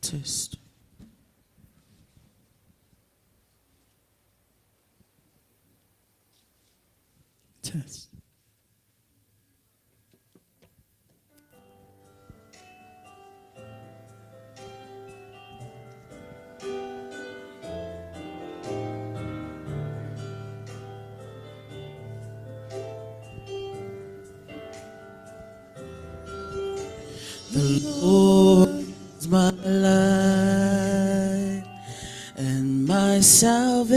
Test. Test. The Lord is my light and my salvation.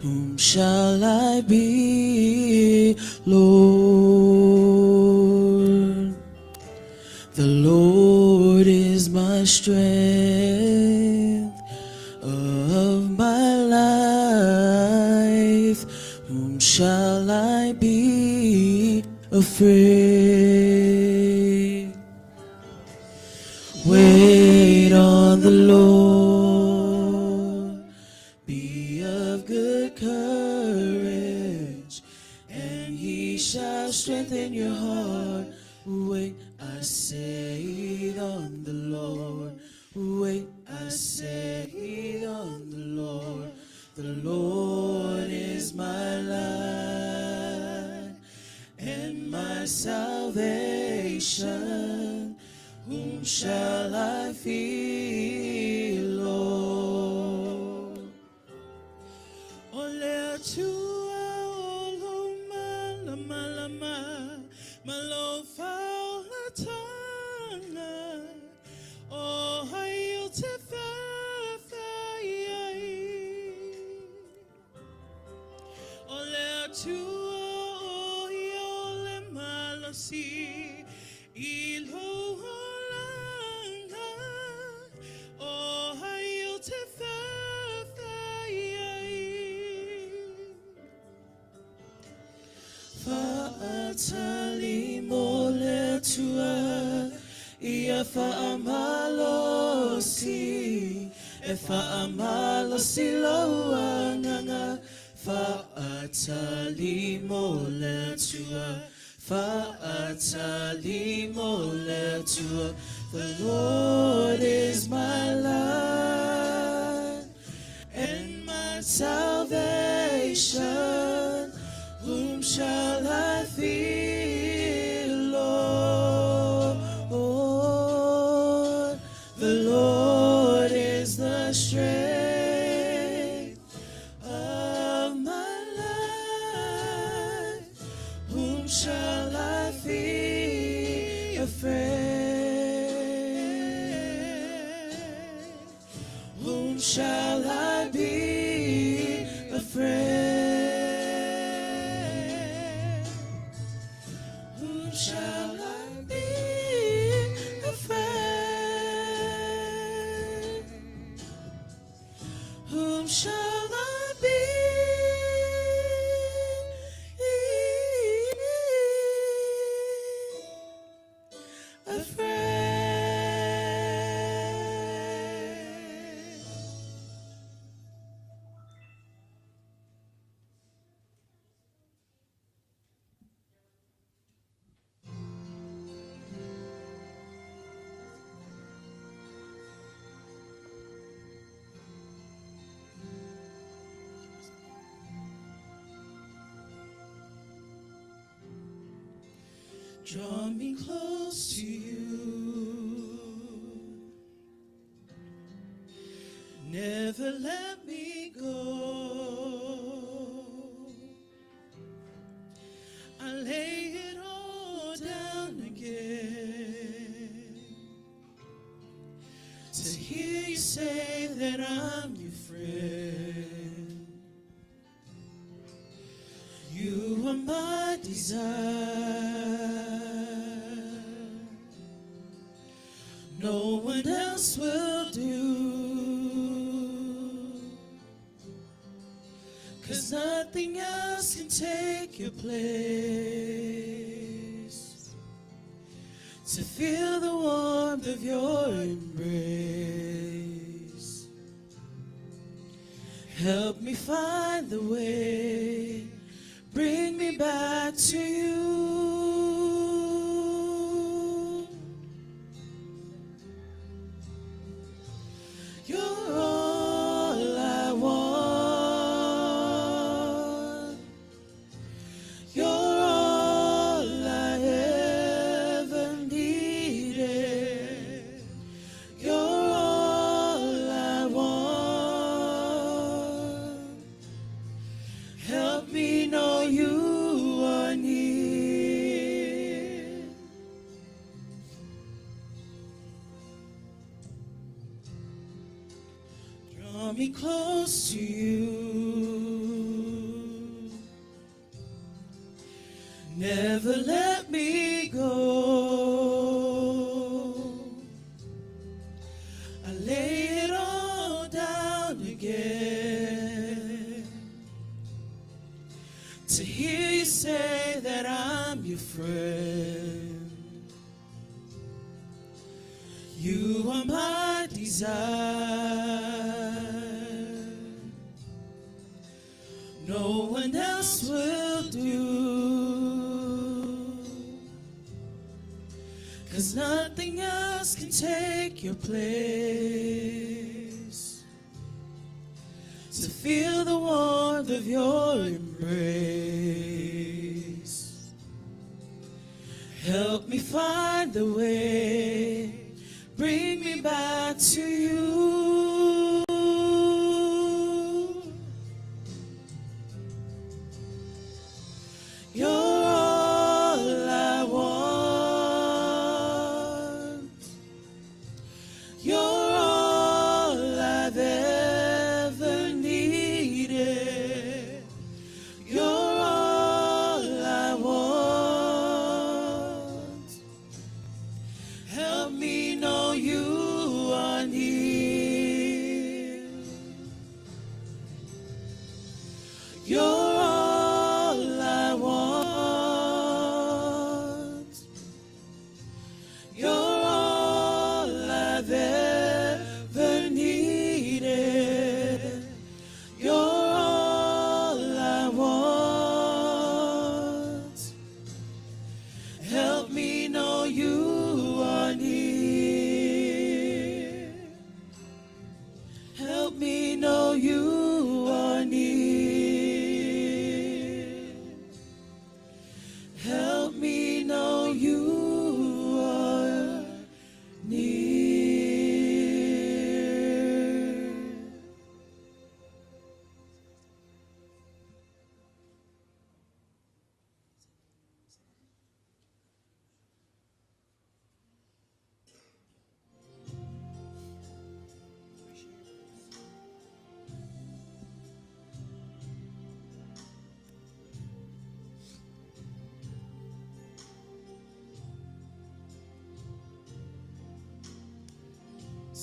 Whom shall I be, Lord? The Lord is my strength of my life. Whom shall I be afraid? Wait on the Lord. Be of good courage, and he shall strengthen your heart. Wait, I say on the Lord. Wait, I say on the Lord. The Lord is my light and my salvation. Whom shall I fear, Lord? O le Atua o lou malamalama ma lou faolatanga, o ai ou te faafetai ai? O le Atua o ia o le malosi i lou olaga, o ai ou te faafetai ai? Faatali mo le Atua, ia faamalosi, e faamalosi lou agaga. Faatali mo le Atua, faatali mo le Atua. The Lord is my light and my salvation. Whom shall I fear, Lord? The Lord is the strength of my life. Whom shall I be afraid? Whom shall I be afraid? Whom shall I be afraid? Whom shall I be afraid? Draw me close to you. Never let me go. I lay it all down again to hear you say that I'm your friend. You are my desire. No one else will do. 'Cause nothing else can take your place. To feel the warmth of your embrace. Help me find the way. Bring me back to you. Draw me close to you. Never let me go. I lay it all down again to hear you say that I'm your friend. You are my desire. No one else will do. Cause nothing else can take your place. To feel the warmth of your embrace. Help me find the way. Bring me back to you. You're all I want. You're all I've ever needed. You're all I want. Help me know you are near. You're all I want. You're all I've ever needed. You're all I want. Help me know you are near. Help me know you are near. Help me know you are near.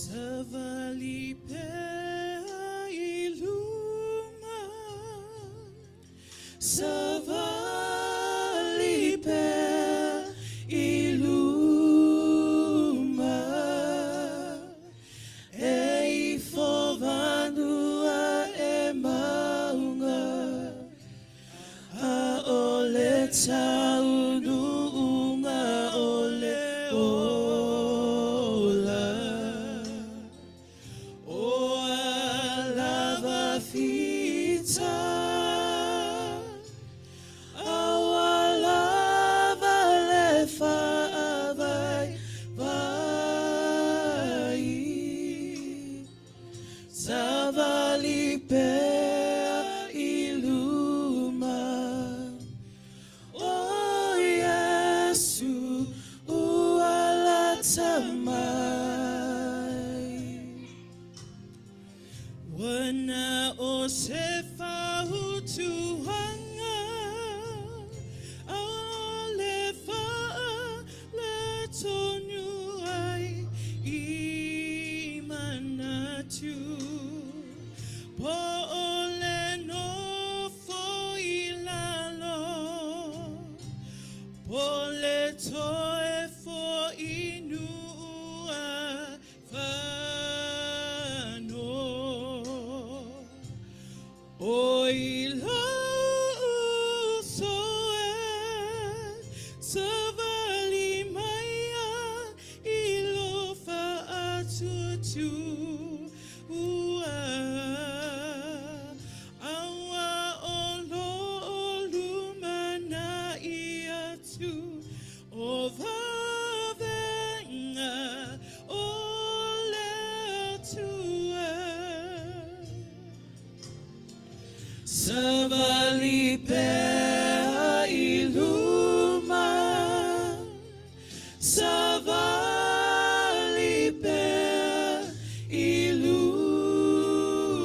Savali pea iluma, Savali pea iluma, E ifo vanua e maunga, A o le taunuunga o le ola. O alava fita, au alava le faavai vai. Savali pea iluma, o Yesu ualata mai. Wana o se fautuanga, a le faa le tonu ai i manatu. Po o le nofo i lalo, po le toe fo i nuu a fano. O i lau uso e, savali mai a i lo faatuatu ua. Aua o lo o lumanai atu o vavenga o le Atua. Savali pea iluma, Savali pea iluma,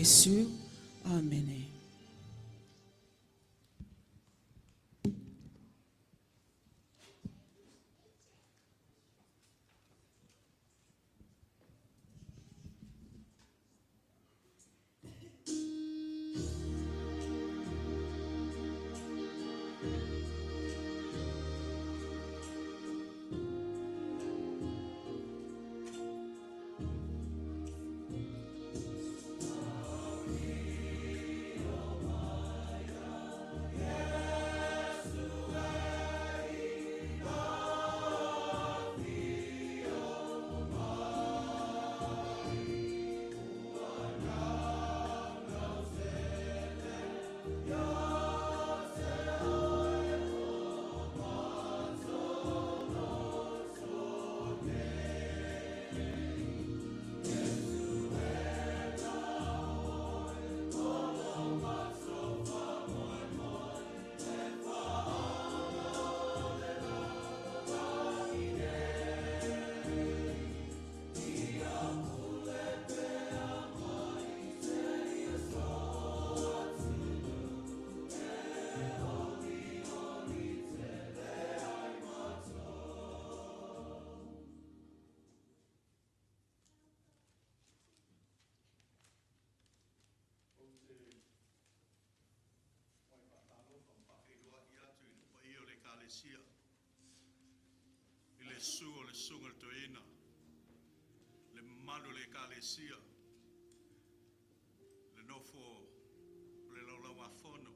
Iesu. Amene. Ou te muai faatalofa ma faafeiloai atu i le paia o le Ekalesia i le susu o le Susuga i le Toeaina, le mamalu o le Ekalesia, le nofo a le Laulau-a-Fono,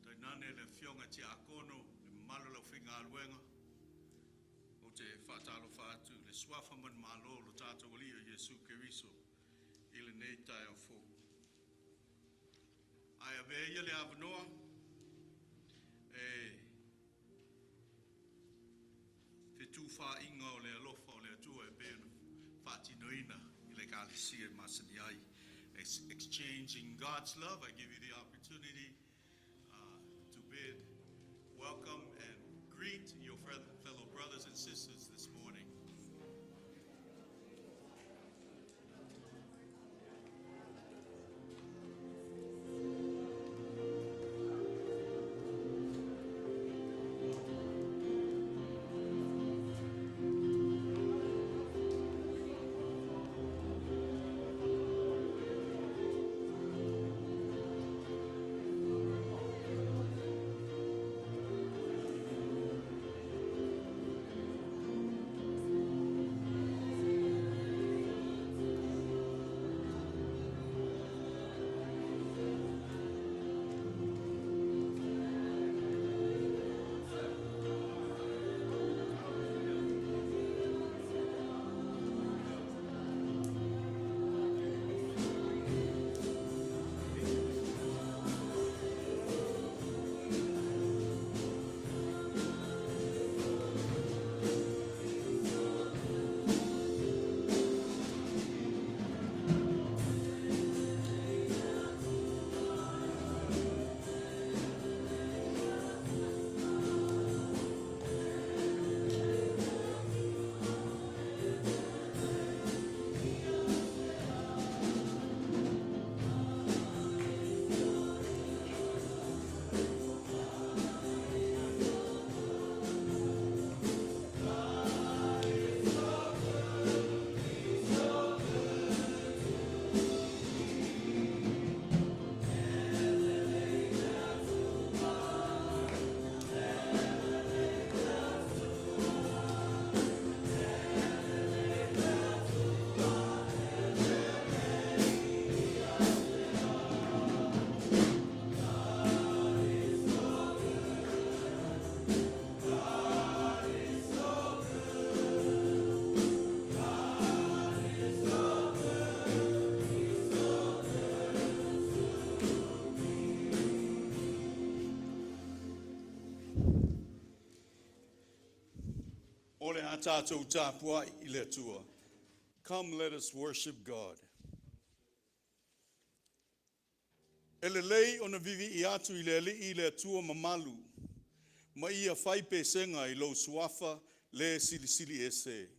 tainane le afioga i Tiakono, le mamalu o le aufaigaluega. Ou te faatalofa atu i le suafa manumalo o lo tatou Alii o Iesu Keriso i lenei taeao fou. Ae avea ia le avanoa e fetufaaiga o le alofa o le Atua e pei ona faatinoina i le Ekalesia e masani ai. Exchanging God's love, I give you the opportunity to bid welcome and greet your fellow brothers and sisters this morning. O le a tatou tapuai i le Atua. Come, let us worship God. E lelei ona vivii atu i le Alii le Atua mamalu, ma ia fai pesega i lou suafa le Silisili Ese.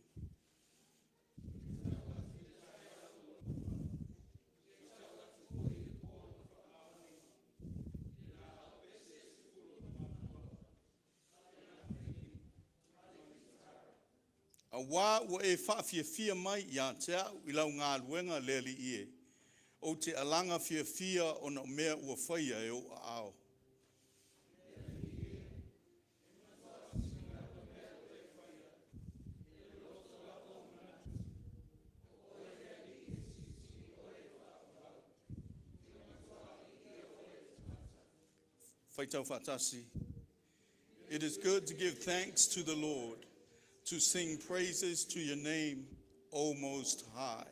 Auā ua e faafiafia mai ia te au i lau galuega le Alii e, ou te alaga fiafia ona o mea ua faia e ou aao. Faitau faatasi. It is good to give thanks to the Lord, to sing praises to your name, O Most High,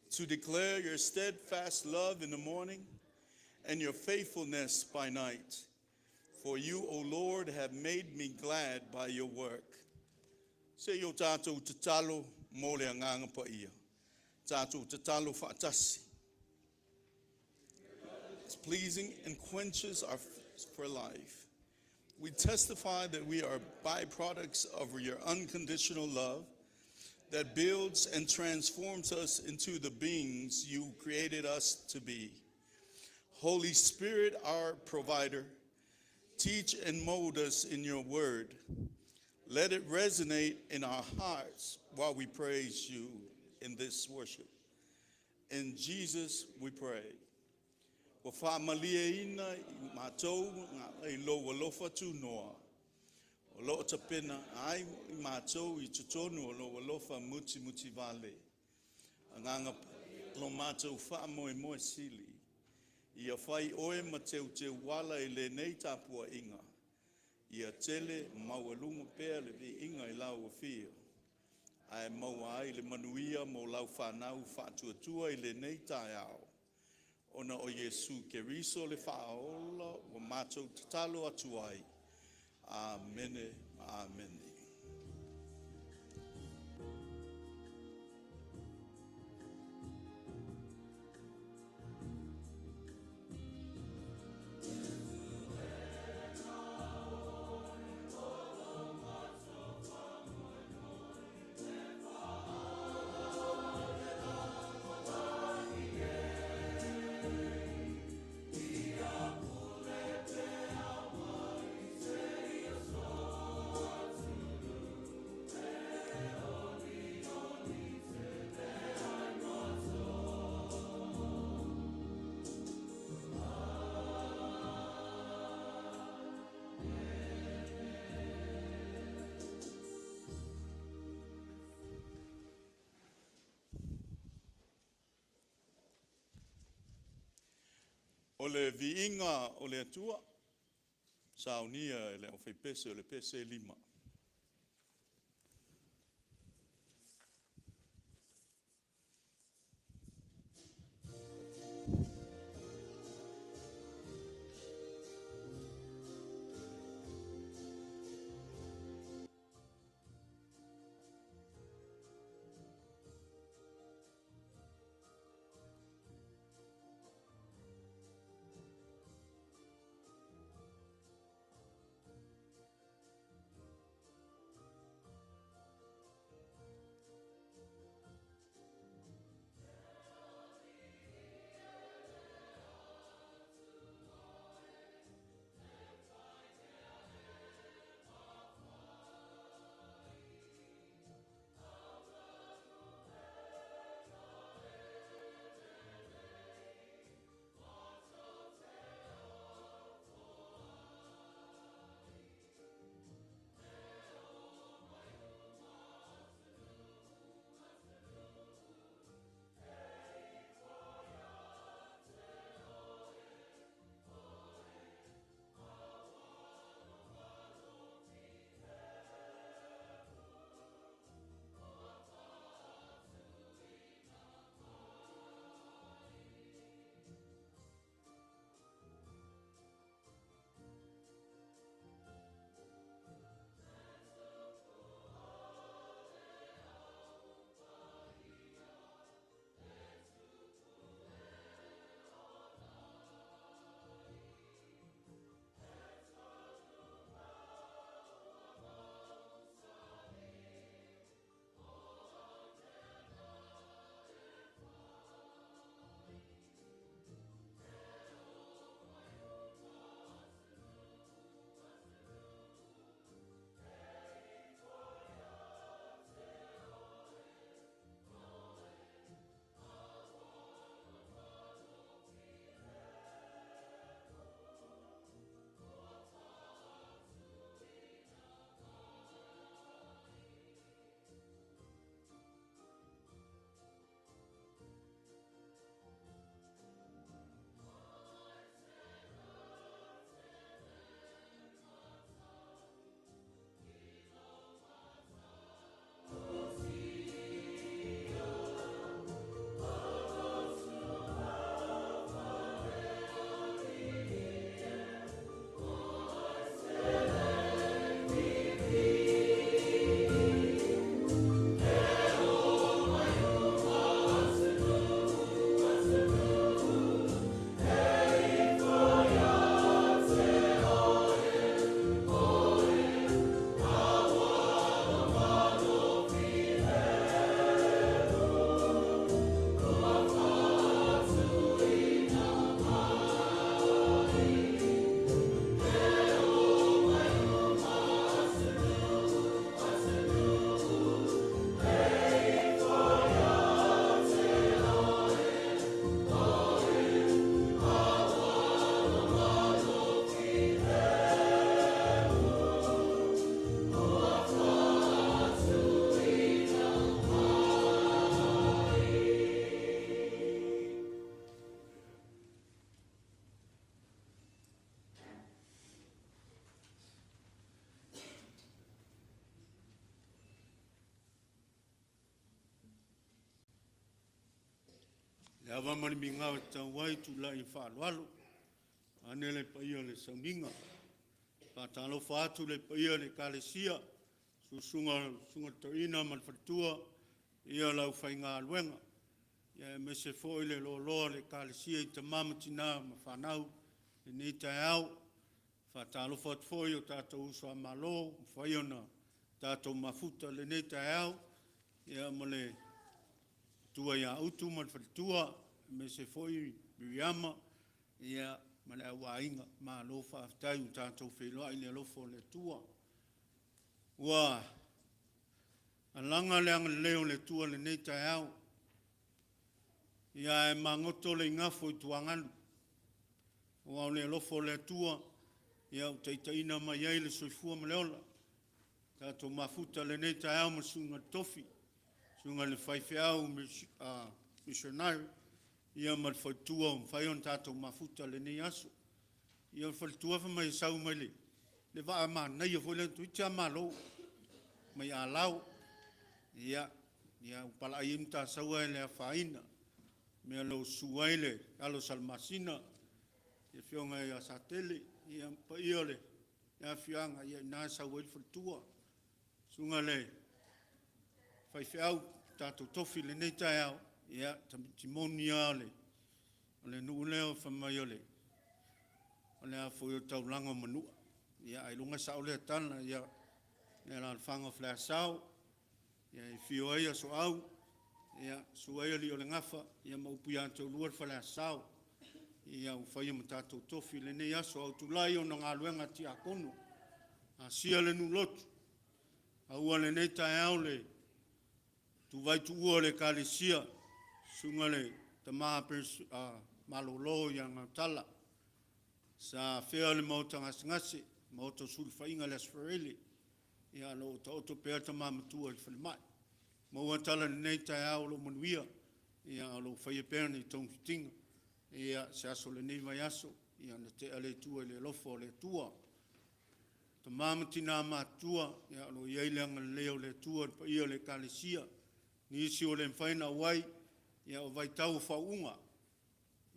to declare your steadfast love in the morning and your faithfulness by night. For you, O Lord, have made me glad by your work. Se i o tātou tatalo mo le Agaga Paia. Tātou tatalo faatasi. It's pleasing and quenches our thirst for life. We testify that we are byproducts of your unconditional love that builds and transforms us into the beings you created us to be. Holy Spirit, our provider, teach and mold us in your word. Let it resonate in our hearts while we praise you in this worship. In Jesus we pray. Ua faamalieina i matou i lou alofa tunoa. O loo tapena ai i matou i totonu o lou alofa mutimutivale. Agaga lo matou faamoemoe sili. Ia fai oe ma teuteuala i lenei tapuaiga. Ia tele maualuga pea le viiga i lau afio. Ae maua ai le manuia mo lau fanau faatuatua i lenei taeao. Ona o Iesu Keriso le Faaola ua matou tatalo atu ai. Amene, amene. O le viiga o le Atua, saunia e le aufaipese o le pese 5. Le ava ma le migao e tatau ai tulai i faaaloalo, vaeane le paia o le sauniga. Faatalofa atu le paia o le Ekalesia, susuga susuga i le Toeaina ma le faletua, ia le aufaigaluega, ia aemaise foi le loaloa o le Ekalesia i tama ma tina ma fanau i lenei taeao. Faatalofa atu foi i o tatou uso a Malo ua mafai ona tatou mafuta i lenei taeao, ia ma le matua ia Utu ma le faletua, aemaise foi Miriama ia ma le au aiga. Malo faafetai ua tatou feiloai i le alofa o le Atua. Ua alaga le agalelei o le Atua i lenei taeao, ia ae magoto le igafo i tuagalu, aua o le alofa o le Atua ia ua taitaiina mai ai le soifua ma le ola. Tatou mafuta i lenei taeao ma le susuga i le tofi, susuga i le faifeau missionary ia ma le faletua ua mafai ona tatou mafuta i lenei aso. Ia o le faletua fai mai e sau mai le vaa manaia foi lea toeitiiti lava Malo mai Alao. Ia, ua palaai ai Matasaua ae le afaina, le mea o lo o susu ai le alo o Salamasina le afioga ia Satele ma le paia o le afioaga, ia o i ina e sau ai le faletua. Susuga i le faifeau tatou tofi i lenei taeao, ia o le tamaitiiti moni lava o le nuu lea fai mai o le a foi o le taulaga o Manua. Ia ailoga e sao lea tala, ia le alaalafaga o Faleasao, ia e afio ai Asoau, ia susu ai Alii o le Gafa, ia ma upu ia te oulua le Faleasao. Ia ua faia ma tatou tofi i lenei aso a o tulai ona o galuega a Tiakono, asia le nuu lotu, maua lenei taeao le tuvai tuua o le Ekalesia, susuga i le Tama Malolo ia Gautala, sa afea le Maota Gasegase, Maota o Sulufaiga i le Aso Faraile, ia o lo o taoto pea le Tama Matua i le falemai. Maua tala i lenei taeao o lo o manuia, ia ae o lo o faia pea ni togafitiga i se aso o lenei vaiaso ona tea lea i tua i le alofa o le Atua. Tama ma Tina matutua, ia o lo o i ai le agalelei o le Atua i le paia o le Ekalesia, nisi ua le mafai ona auai, ia o vaitau o faauuga,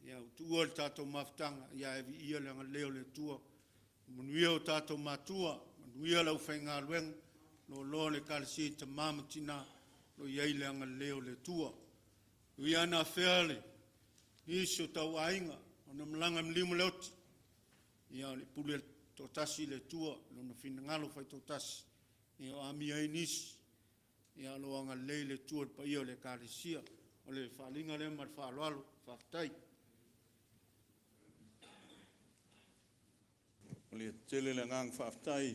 ia ua tuua le tatou mafutaga, ia ae viia le agalelei o le Atua. Manuia o tatou matua, manuia le aufaigaluega, loaloa o le Ekalesia i Tama ma Tina, o lo o i ai le agalelei o le Atua. E ui lava ina afea e nisi o tauaiga ona malaga i maliu ma le oti, ia o le pule toatasi le Atua i Lona finagalo faitoatasi, ia o amia ai nisi, ia ae o lo o agalelei le Atua i le paia o le Ekalesia. O le faaaliga lea ma le faaaloalo, faafetai. Momoli atu tele le agaga faafetai i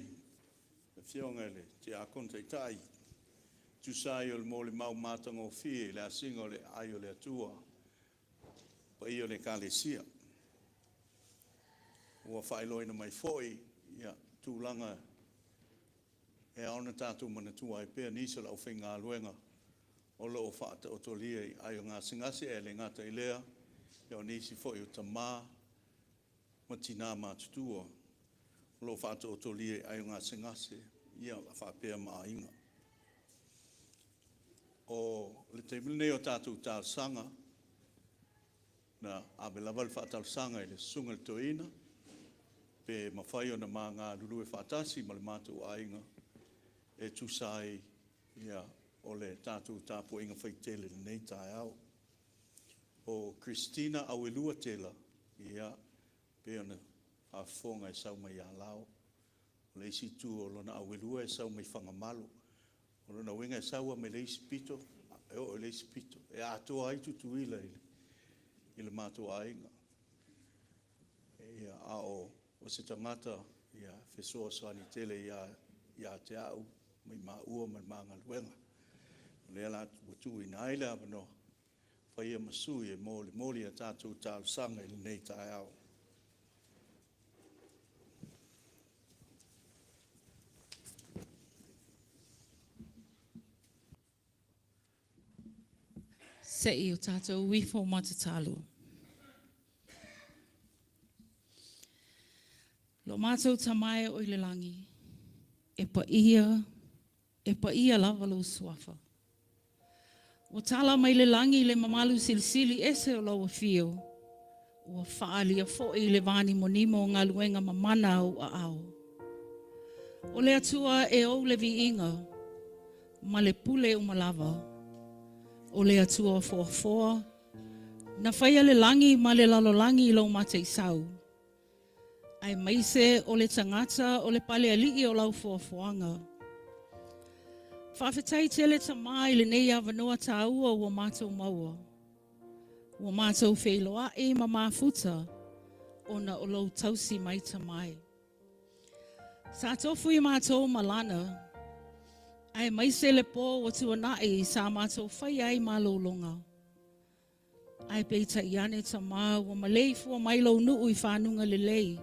le Afioga i le Tiakono Taitai e tusa ai o le molimau matagofie i le asiga o le aai o le Atua i le paia o le Ekalesia. Ua faailoaina mai foi tulaga e ao ona tatou manatua ai pea nisi o le aufaigaluega o lo o faataotolia i aai o gasegase, ae le gata i lea, o nisi foi o tama ma tina matutua o lo o faataotolia i aai o gasegase ia faapea ma aiga. O le taimi lenei o tatou talosaga, na ave lava le faatalosaga i le susuga i le toeaina, pe mafai ona ma galulue faatasi ma le matou aiga e tusa ai ia o le tatou tapuaiga faitele i lenei taeao. O Christina Auelua Tela, ia, pei ona faafofoga e sau mai Alao. O le isi itu o lona auelua e sau mai Fagamalo. O lona uiga e sau lava mai le isi pito e oo i le isi pito, e atoa ai Tutuila i le matou aiga. Ia, a o se tagata ia fesoasoani tele ia ia te au ma i maua ma le ma galuega. O lea la ua tuuina ai le avanoa, faia ma sui e molimoli a tatou talosaga i lenei taeao. Se i o tatou ifo ma tatalo. Lo matou Tama e o i le lagi, e paia, e paia lava lou suafa. Ua tala mai le lagi le mamalu silisili ese o lau afio, ua faaalia foi le vanimonimo o galuega mamana a ou aao. O le Atua e ou le viiga ma le pule uma lava. O le Atua foafoa, na faia le lagi ma le lalolagi i lou mataisau, aemaise o le tagata o le palealii o lau foafoaga. Faafetai tele Tamā i lenei avanoa taua ua matou maua. Ua matou feiloai ma mafuta ona o lou tausi mai Tamā e. Sa tofu i matou malana, aemaise le po ua tuanai sa matou faia ai malologa. Ae peitai ane Tamā ua maleifua mai lou nuu i fanuga lelei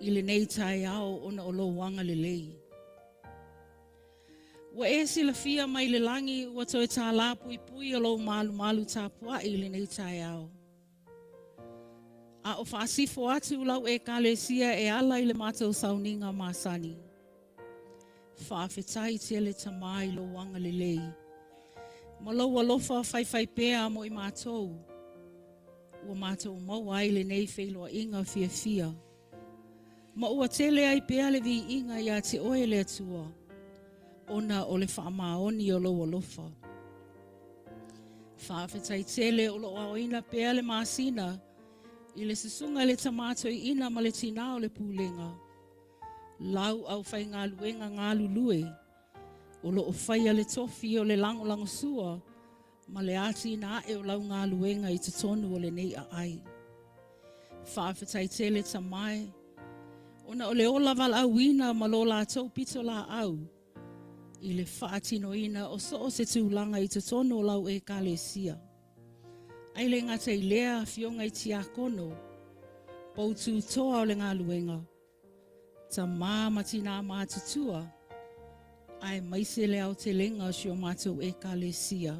i lenei taeao ona o lou agalelei. Ua e silafia mai le lagi ua toe tālā puipui o lou malumalu tapuai i lenei taeao. A o faasifo atu lau Ekalesia e ala i le matou sauniga masani. Faafetai tele Tamā i lou agalelei ma lou alofa faifaipea mo i matou ua matou maua ai lenei feiloaiga fiafia. Ma ua tele ai pea le viiga iā te oe le Atua, ona o le faamaoni o lou alofa. Faafetai tele o lo o aoina pea le masina i le susuga i le Tama Toeaina ma le Tinā o le Pulega, lau aufaigaluega galulue o lo o faia le tofi o le lagolagosua ma le atinae o lau galuega i totonu o lenei aai. Faafetai tele Tamā e, ona o le ola valaauina ma lo latou pitolaau i le faatinoina o so o se tulaga i totonu o lau Ekalesia. Ae le gata i lea, afioga i tiakono, poututoa o le galuega, tamā ma tinā matutua, aemaise le aotelega o si o matou Ekalesia.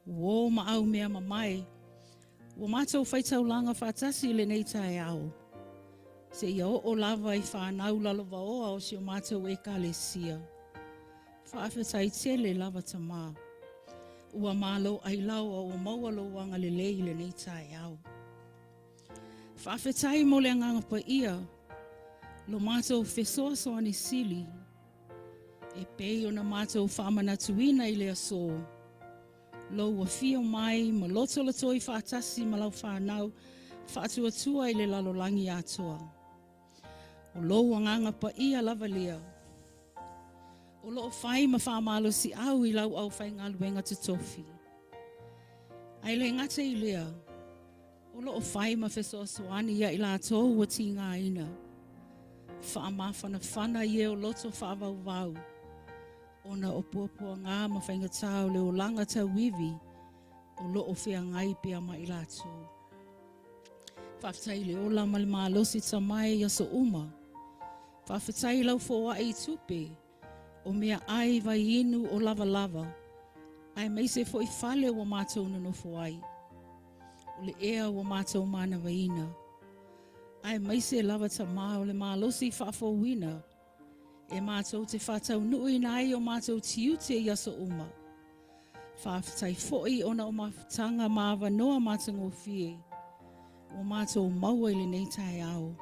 Uō ma aumea mamae, ua matou faitaulaga faatasi i lenei taeao, seia oo lava i fanau lalovaoa o si o matou Ekalesia. Faafetai tele lava Tamā. Ua malo ailaoa ua maua lou agalelei i lenei taeao. Faafetai mo le Agaga Paia, lo matou fesoasoani sili e pei ona matou faamanatuina i le aso, lou afio mai ma lotolotoi faatasi ma lau fanau faatuatua i le lalolagi atoa. O lou Agaga Paia lava lea o lo o fai ma faamalosiau i lau aufaigaluega totofi. Ae le gata i lea, o lo o fai ma fesoasoani ia i latou ua tigaina, faamafanafana i e o loto faavauvau, ona o puapuaga ma faigata o le olaga tauivi o lo o feagai pea ma i latou. Faafetai i le ola ma le malosi Tamā e i aso uma. Faafetai i lau foai i tupe, o meaai vaiinu o lavalava, aemaise foi fale ua matou nonofo ai. O le ea ua matou manavaina, aemaise lava Tamā o le malosi faafouina e matou te faataunuuina ai o matou tiute i aso uma. Faafetai foi ona o mafutaga ma avanoa matagofie ua matou maua i lenei taeao.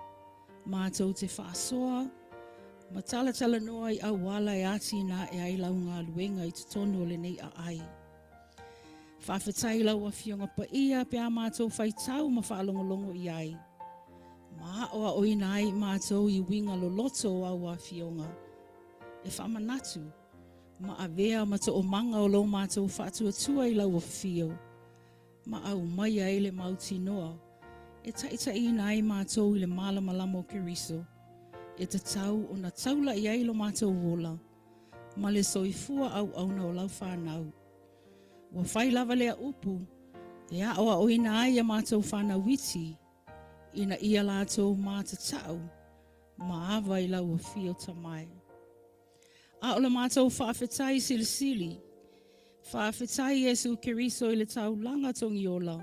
Matou te faasoa ma talatalanoa i auala e atinae ai lau galuega i totonu o lenei aai. Faafetai i lau Afioga Paia pe a matou faitau ma faalogologo i ai, ma aoaoina ai i matou i uiga loloto o au Afioga, e faamanatu ma avea ma toomaga o lo matou faatuatua i lau afio, ma aumaia ai le mautinoa e taitaiina ai matou i le malamalama o Keriso, e tatau ona taula i ai lo matou ola ma le soifua auauna o lau fanau. Ua fai lava lea upu e aoaoina ai a matou fanau iti ina ia latou matatau ma ava i lau afio Tamā e. A o le matou faafetai silisili, faafetai Iesu Keriso i le taulaga togiola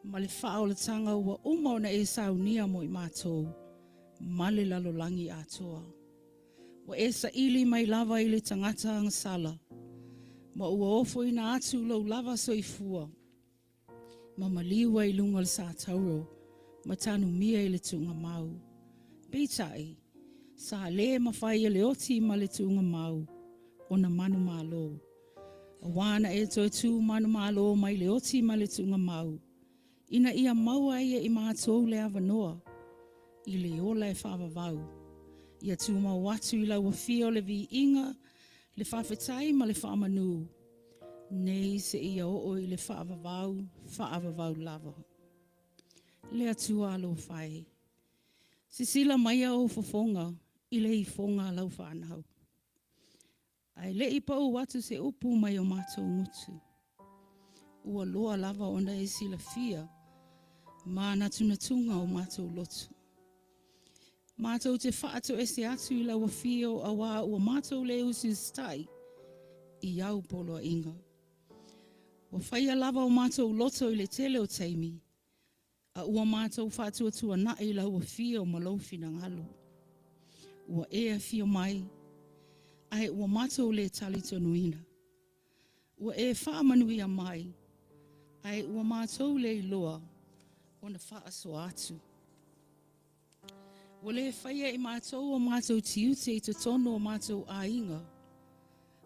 ma le faaolataga ua uma ona e saunia mo i matou ma le lalolagi atoa. Ua e saili mai lava i le tagata agasala. Ma ua ofoina atu lou lava soifua ma maliu ai i luga o le satauro ma tanumia i le tuugamau. Peitai, sa le mafai e le oti ma le tuugamau ona manumalo, aua na e toe tu manumalo mai le oti ma le tuugamau, ina ia maua ai e i matou le avanoa i le ola e faavavau, ia tumau atu i lau afio le viiga, le faafetai ma le faamanu, nei seia oo i le faavavau, faavavau lava. Le Atua alofa e, sisila maia ou fofoga i le ifoga a lau fanau. Ae le i pau atu se upu mai o matou gutu, ua loa lava ona e silafia manatunatuga o matou loto. Matou te faatoese atu i lau afio auā ua matou le usiusitai i au poloaiga. Ua faia lava o matou loto i le tele o taimi, A ua matou faatuatuanai i lau afio ma lou finagalo. Ua e afio mai, ae ua matou le talitonuina. Ua e faamanuia mai, ae ua matou le iloa ona faasoa atu. Ua le faia e matou o matou tiute i totonu o matou aiga,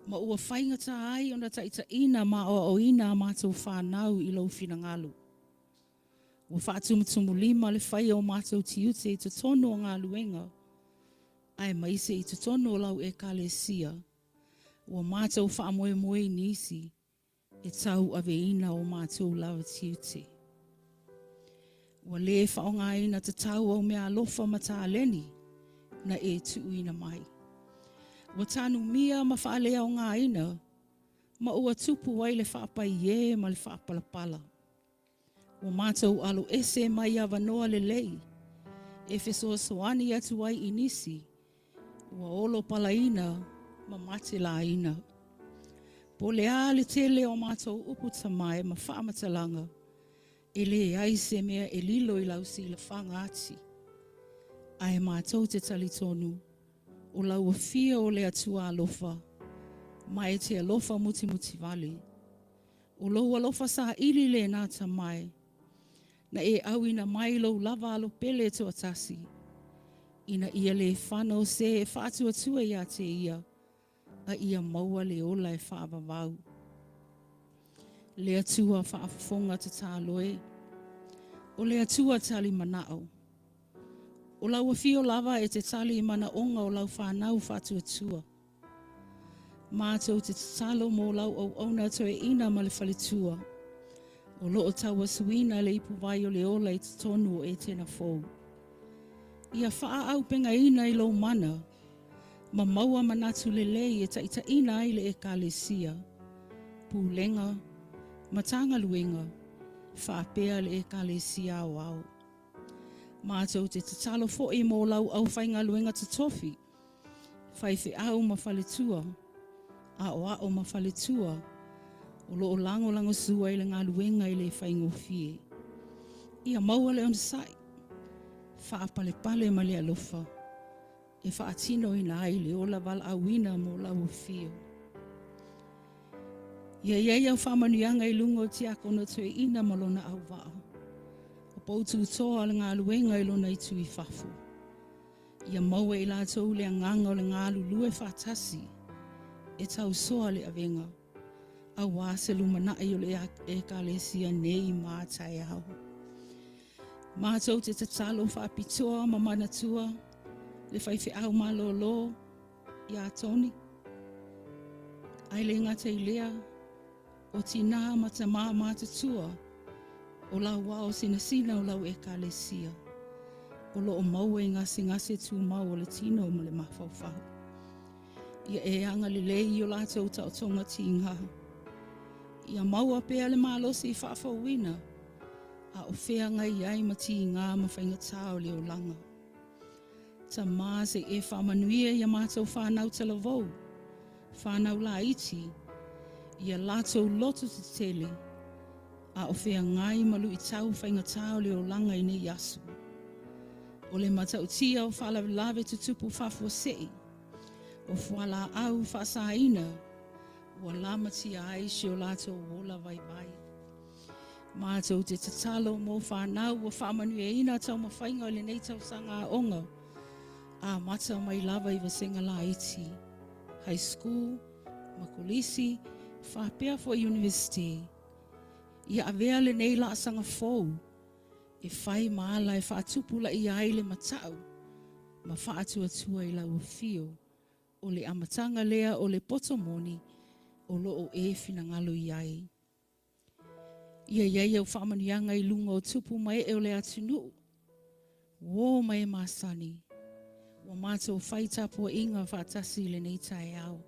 ma ua faigata ai ona taitaiina ma aoaoina a matou fanau i lou finagalo. Ua faatumutumulima le faia o matou tiute i totonu o galuega, aemaise i totonu o lau Ekalesia, ua matou faamoemoe i nisi e tauaveina o matou lava tiute. Ua le faaaogaina tatau au meaalofa ma taleni na e tuuina mai. Ua tanumia ma faaleaogaina ma ua tupu ai le faapaiē ma le faapalapala. Ua matou alo ese mai avanoa lelei e fesoasoani atu ai i nisi ua olo palaina ma matelaina. Po o le a le tele o matou upu tamae ma faamatalaga, e leai se mea e lilo i lau silafaga ati. Ae matou te talitonu o lau afio o le Atua alofa, ma e te alofa mutimutivale. O lou alofa saili lena tamae, na e auina mai lou lava alo pele e toatasi, ina ia le fano se e faatuatua ia te ia, a ia maua le ola e faavavau. Le Atua faafofoga tatalo e, o le Atua tali manao. O lau afio lava e te tali i manaoga o lau fanau faatuatua. Matou te tatalo mo lau auauna toeaina ma le faletua o lo o tauasuina le ipuvai o le ola i totonu o Etena fou. Ia faaaupegaina i lou mana ma maua manatu lelei e taitaiina ai le Ekalesia, Pulega, Matagaluega, faapea le Ekalesia Aoao. Matou te tatalo foi mo lau aufaigaluega totofi faifeau ma faletua, aoao ma faletua, o lo o lagolagosua i le galuega e le faigofie. Ia maua le onosai, faapalepale ma le alofa e faatinoina ai le ola valaauina mo lau afio. Ia i ai au faamanuiaga i luga o Tiakono Toeaina ma lona auvaa, o poututoa o le galuega i lona itu i fafo. Ia maua e i latou le agaga o le galulue faatasi e tausoa le avega, auā se lumanai o le Ekalesia nei ma taeao. Matou te tatalo faapitoa ma manatua le faifeau malōlō iā Tony, ae le gata i lea, O tinā ma tamā matutua o lau ao sinasina o lau Ekalesia, o lo o maua i gasegase tumau o le tino ma le mafaufau. Ia e agalelei i o latou taotoga tigā. Ia maua pea le malosi faafouina a o feagai ai ma tigā ma faigata o le olaga. Tamā se i e faamanuia i a matou whanau talavou, whanau laiti, i a latou loto tetele, a o feagai ma luitau faigata o le olaga i nei aso. O le matautia o faalavelave tutupu faafuasei, o fualaau faasaina, Ua lamatia ai si o latou ola vaivai. Matou te tatalo mo fanau ua faamanuiaina taumafaiga o lenei tausaga aoga, amata mai lava i vasega laiti, high school, ma kolisi, faapea foi Iunivesite. Ia avea lenei laasaga fou e fai ma ala e faatupulaia ai le matau ma faatuatua i lau afio. O le amataga lea o le poto moni o lo o e finagalo i ai. Ia i ai au faamanuiaga i luga o tupu ma ee o le atunuu, uō ma e masani, ua matou fai tapuaiga faatasi i lenei taeao.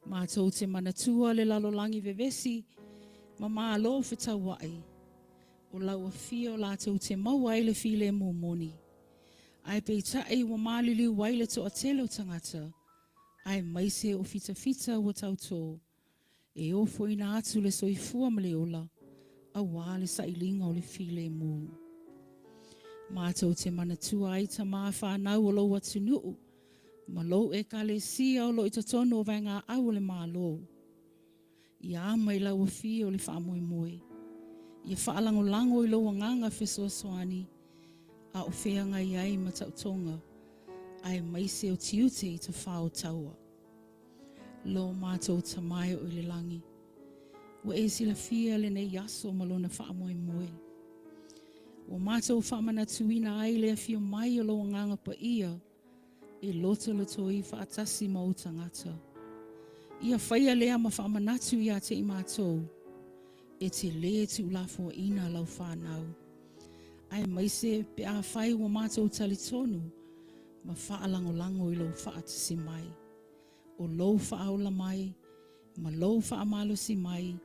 Matou te manatua le lalolagi vevesi ma malo fetauai, o lau afio latou te maua ai le filemu moni. Ae peitai ua maliliu ai le toatele o tagata, aemaise o fitafita ua tautō, e ofoina atu le soifua ma le ola, auā le sailiga o le filemu. Matou te manatua ai tamā fanau o lou atunuu, ma lou Ekalesia o lo o i totonu o vaegaau o le Malo. Ia ama i lau afio le faamoemoe. Ia faalagolago i lou agaga fesoasoani a o feagai ai ma tautoga aemaise o tiute i tafao taua. Lo matou Tama e o i le lagi, ua e silafia lenei aso ma lona faamoemoe. Ua matou faamanatuina ai le afio mai o lou Agaga Paia e lotolotoi faatasi ma ou tagata. Ia faia lea ma faamanatu ia te i matou, e te lē tuulafoaina lau fanau, aemaise pe afai ua matou talitonu ma faalagolago i lou faatasi mai, o lou faaola mai ma lou faamalosi mai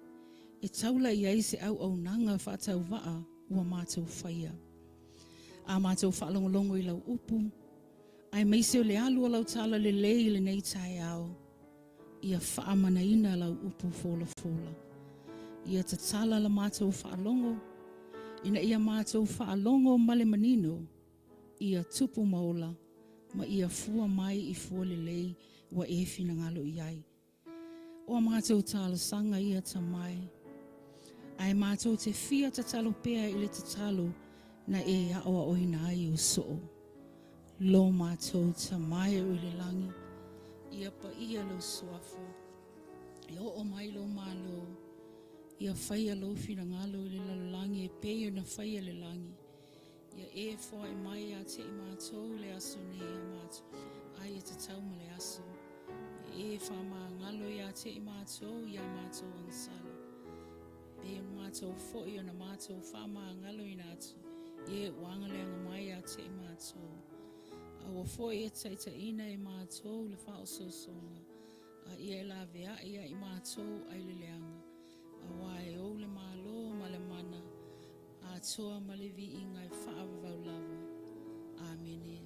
e taula i ai se auaunaga faatauvaa ua matou faia. A matou faalogologo i lau upu, aemaise o le alu o lau tala lelei i lenei taeao, ia faamanaina lau upu folafola. Ia tatala la matou faalogo, ina ia matou faalogo ma le manino, ia tupu ma ola, ma ia fua mai i fua lelei ua e finagalo i ai. O a matou talosaga ia Tama e, ae matou te fia tatalo pea i le tatalo na e aoaoina ai ou soo. Lo matou Tama e o i le lagi, ia paia lou suafa, e oo mai lou Malo, ia faia lou finagalo i le lalolagi e pei ona faia i le lagi. Ia e foai mai ia te i matou i le aso nei a matou ai e tatau ma le aso. Ia e faamagalo ia te i matou i a matou agasala, e pei ona matou foi ona matou faamagaloina atu i e ua agaleaga mai ia te i matou. Aua foi e taitaiina e matou le faaosoosoga, a ia e laveai ia i matou ai le leaga, auā e ou le Malo ma le mana, Atoa ma le viiga e faavavau lava. Amene.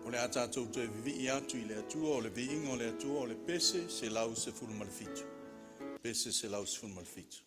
O le a tatou toe vivii atu i le Atua, o le viiga o le Atua, o le pese 117. Pese 117.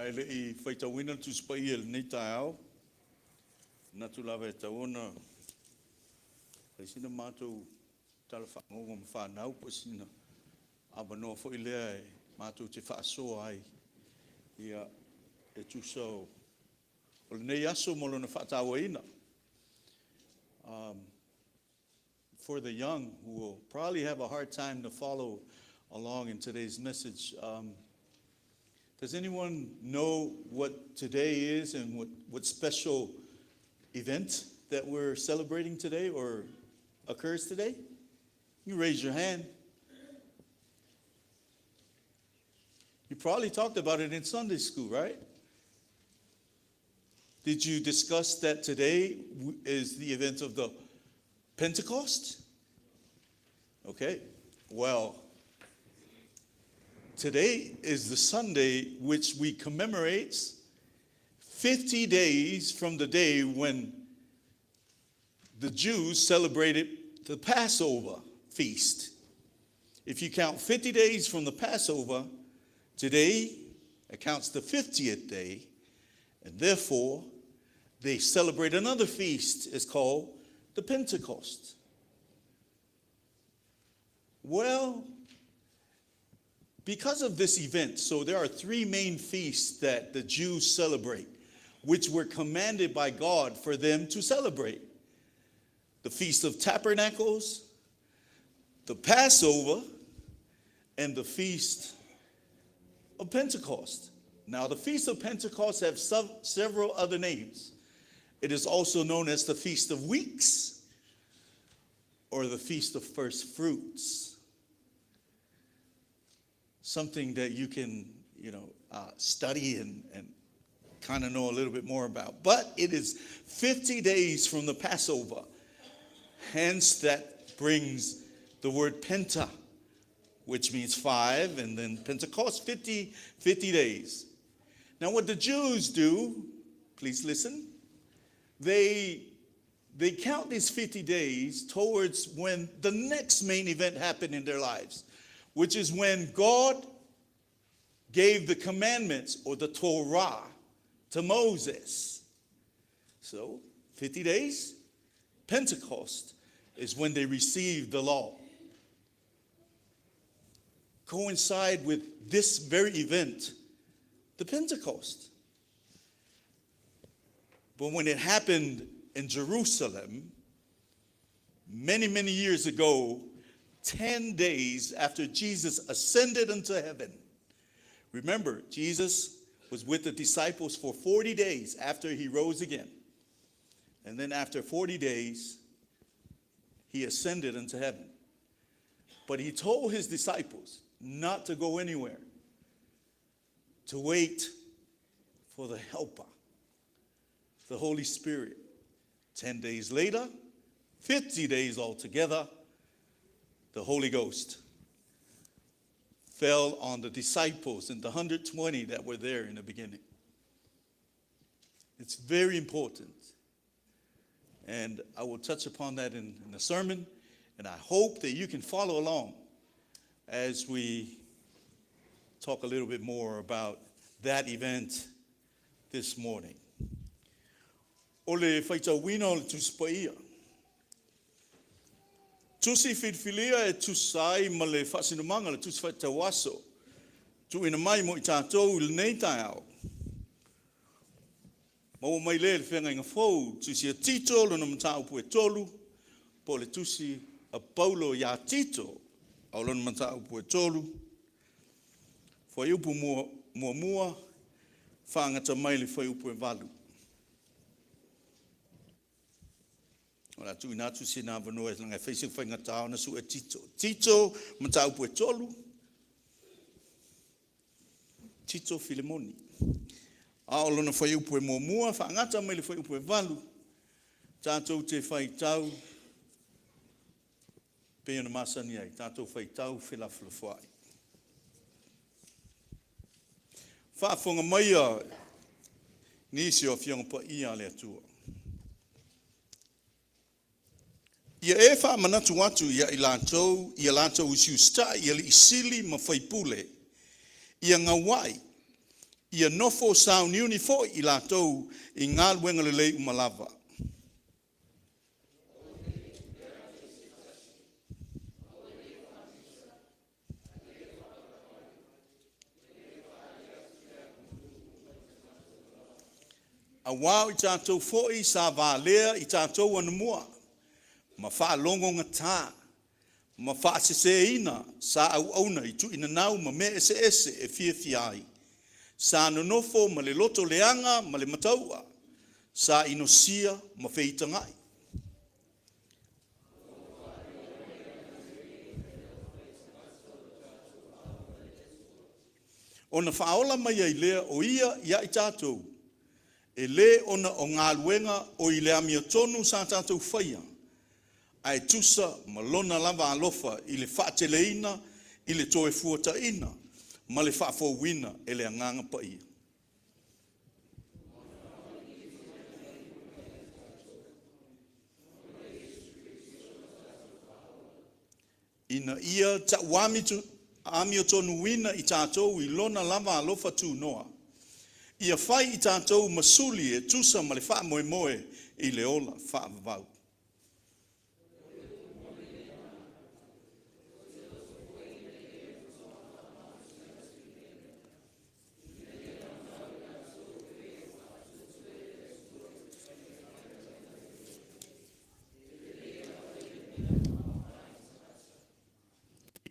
Ae le i faitauina le Tusi Paia i lenei taeao, manatu lava e tatau ona fai sina matou tala faagogo ma fanau po o sina avanoa foi lea e matou te faasoa ai ia e tusa o lenei aso ma lona faatauaina. For the young who will probably have a hard time to follow along in today's message, does anyone know what today is and what special event that we're celebrating today or occurs today? You raise your hand. You probably talked about it in Sunday school, right? Did you discuss that today is the event of the Pentecost? Okay, well, today is the Sunday which we commemorate 50 days from the day when the Jews celebrated the Passover feast. If you count 50 days from the Passover, today accounts the 50th day, and therefore they celebrate another feast. It's called the Pentecost. Well, because of this event, so there are three main feasts that the Jews celebrate. which were commanded by God for them to celebrate. The Feast of Tabernacles, the Passover, and the Feast of Pentecost. Now, the Feast of Pentecost have several other names. It is also known as the Feast of Weeks or the Feast of First Fruits. Something that you can, study and kind of know a little bit more about. But it is 50 days from the Passover. Hence, that brings the word Penta, which means 5, and then Pentecost, 50 days. Now, what the Jews do, please listen, they count these 50 days towards when the next main event happened in their lives, which is when God gave the commandments or the Torah to Moses. So, 50 days, Pentecost is when they received the law. Coincide with this very event, the Pentecost. But when it happened in Jerusalem, many, many years ago, 10 days after Jesus ascended into heaven. Remember, Jesus was with the disciples for 40 days after he rose again. And then after 40 days, he ascended into heaven. But he told his disciples not to go anywhere, to wait for the helper, the Holy Spirit. 10 days later, 50 days altogether, the Holy Ghost fell on the disciples and the 120 that were there in the beginning. It's very important. And I will touch upon that in the sermon. And I hope that you can follow along as we talk a little bit more about that event this morning. O le faitauina o le Tusi Paia. Tusi filifilia e tusa ai ma le faasinomaga le Tusi Faitau Aso. Tuuina mai mo i tatou i lenei taeao. Maua mai lea i le Feagaiga Fou, Tusi a Tito, lona mataupu e 3, po o le Tusi a Paulo iā Tito, a o lona mataupu e 3, fuaiupu muamua, faagata mai le fuaiupu e 8. O le a tuuina atu sina avanoa e laga e fai se faigata ona sue Tito. Tito, mataupu e 3, Tito Filemoni. A o lona fuaiupu e muamua, faagata mai le fuaiupu e 8, tatou te faitau pei ona masani ai, tatou faitau felafolafoai. Faafofoga maia nisi o afioga paia a le Atua. Ia e faamanatu atu ia i latou, ia latou usiusitai i alii sili ma faipule, ia gauai, ia nofo sauniuni foi i latou i galuega lelei uma lava. Auā o i tatou foi sa valea i tatou anamua, ma faalogogata, ma faaseseina sa auauna i tuuinanau ma mea eseese e fiafia ai. Sa nonofo ma le loto leaga ma le mataua, sa inosia ma feitaga'i. Ona faaola mai ai lea o ia ia i tatou, e lē ona o galuega o i le amiotonu sa tatou faia, ae tusa ma lona lava alofa i le faateleina i le toe fuataina ma le faafouina e le Agaga Paia. Ina ia tauamiotonuina i tatou i lona lava alofa tunoa, ia fai i tatou ma suli e tusa ma le faamoemoe i le ola faavavau.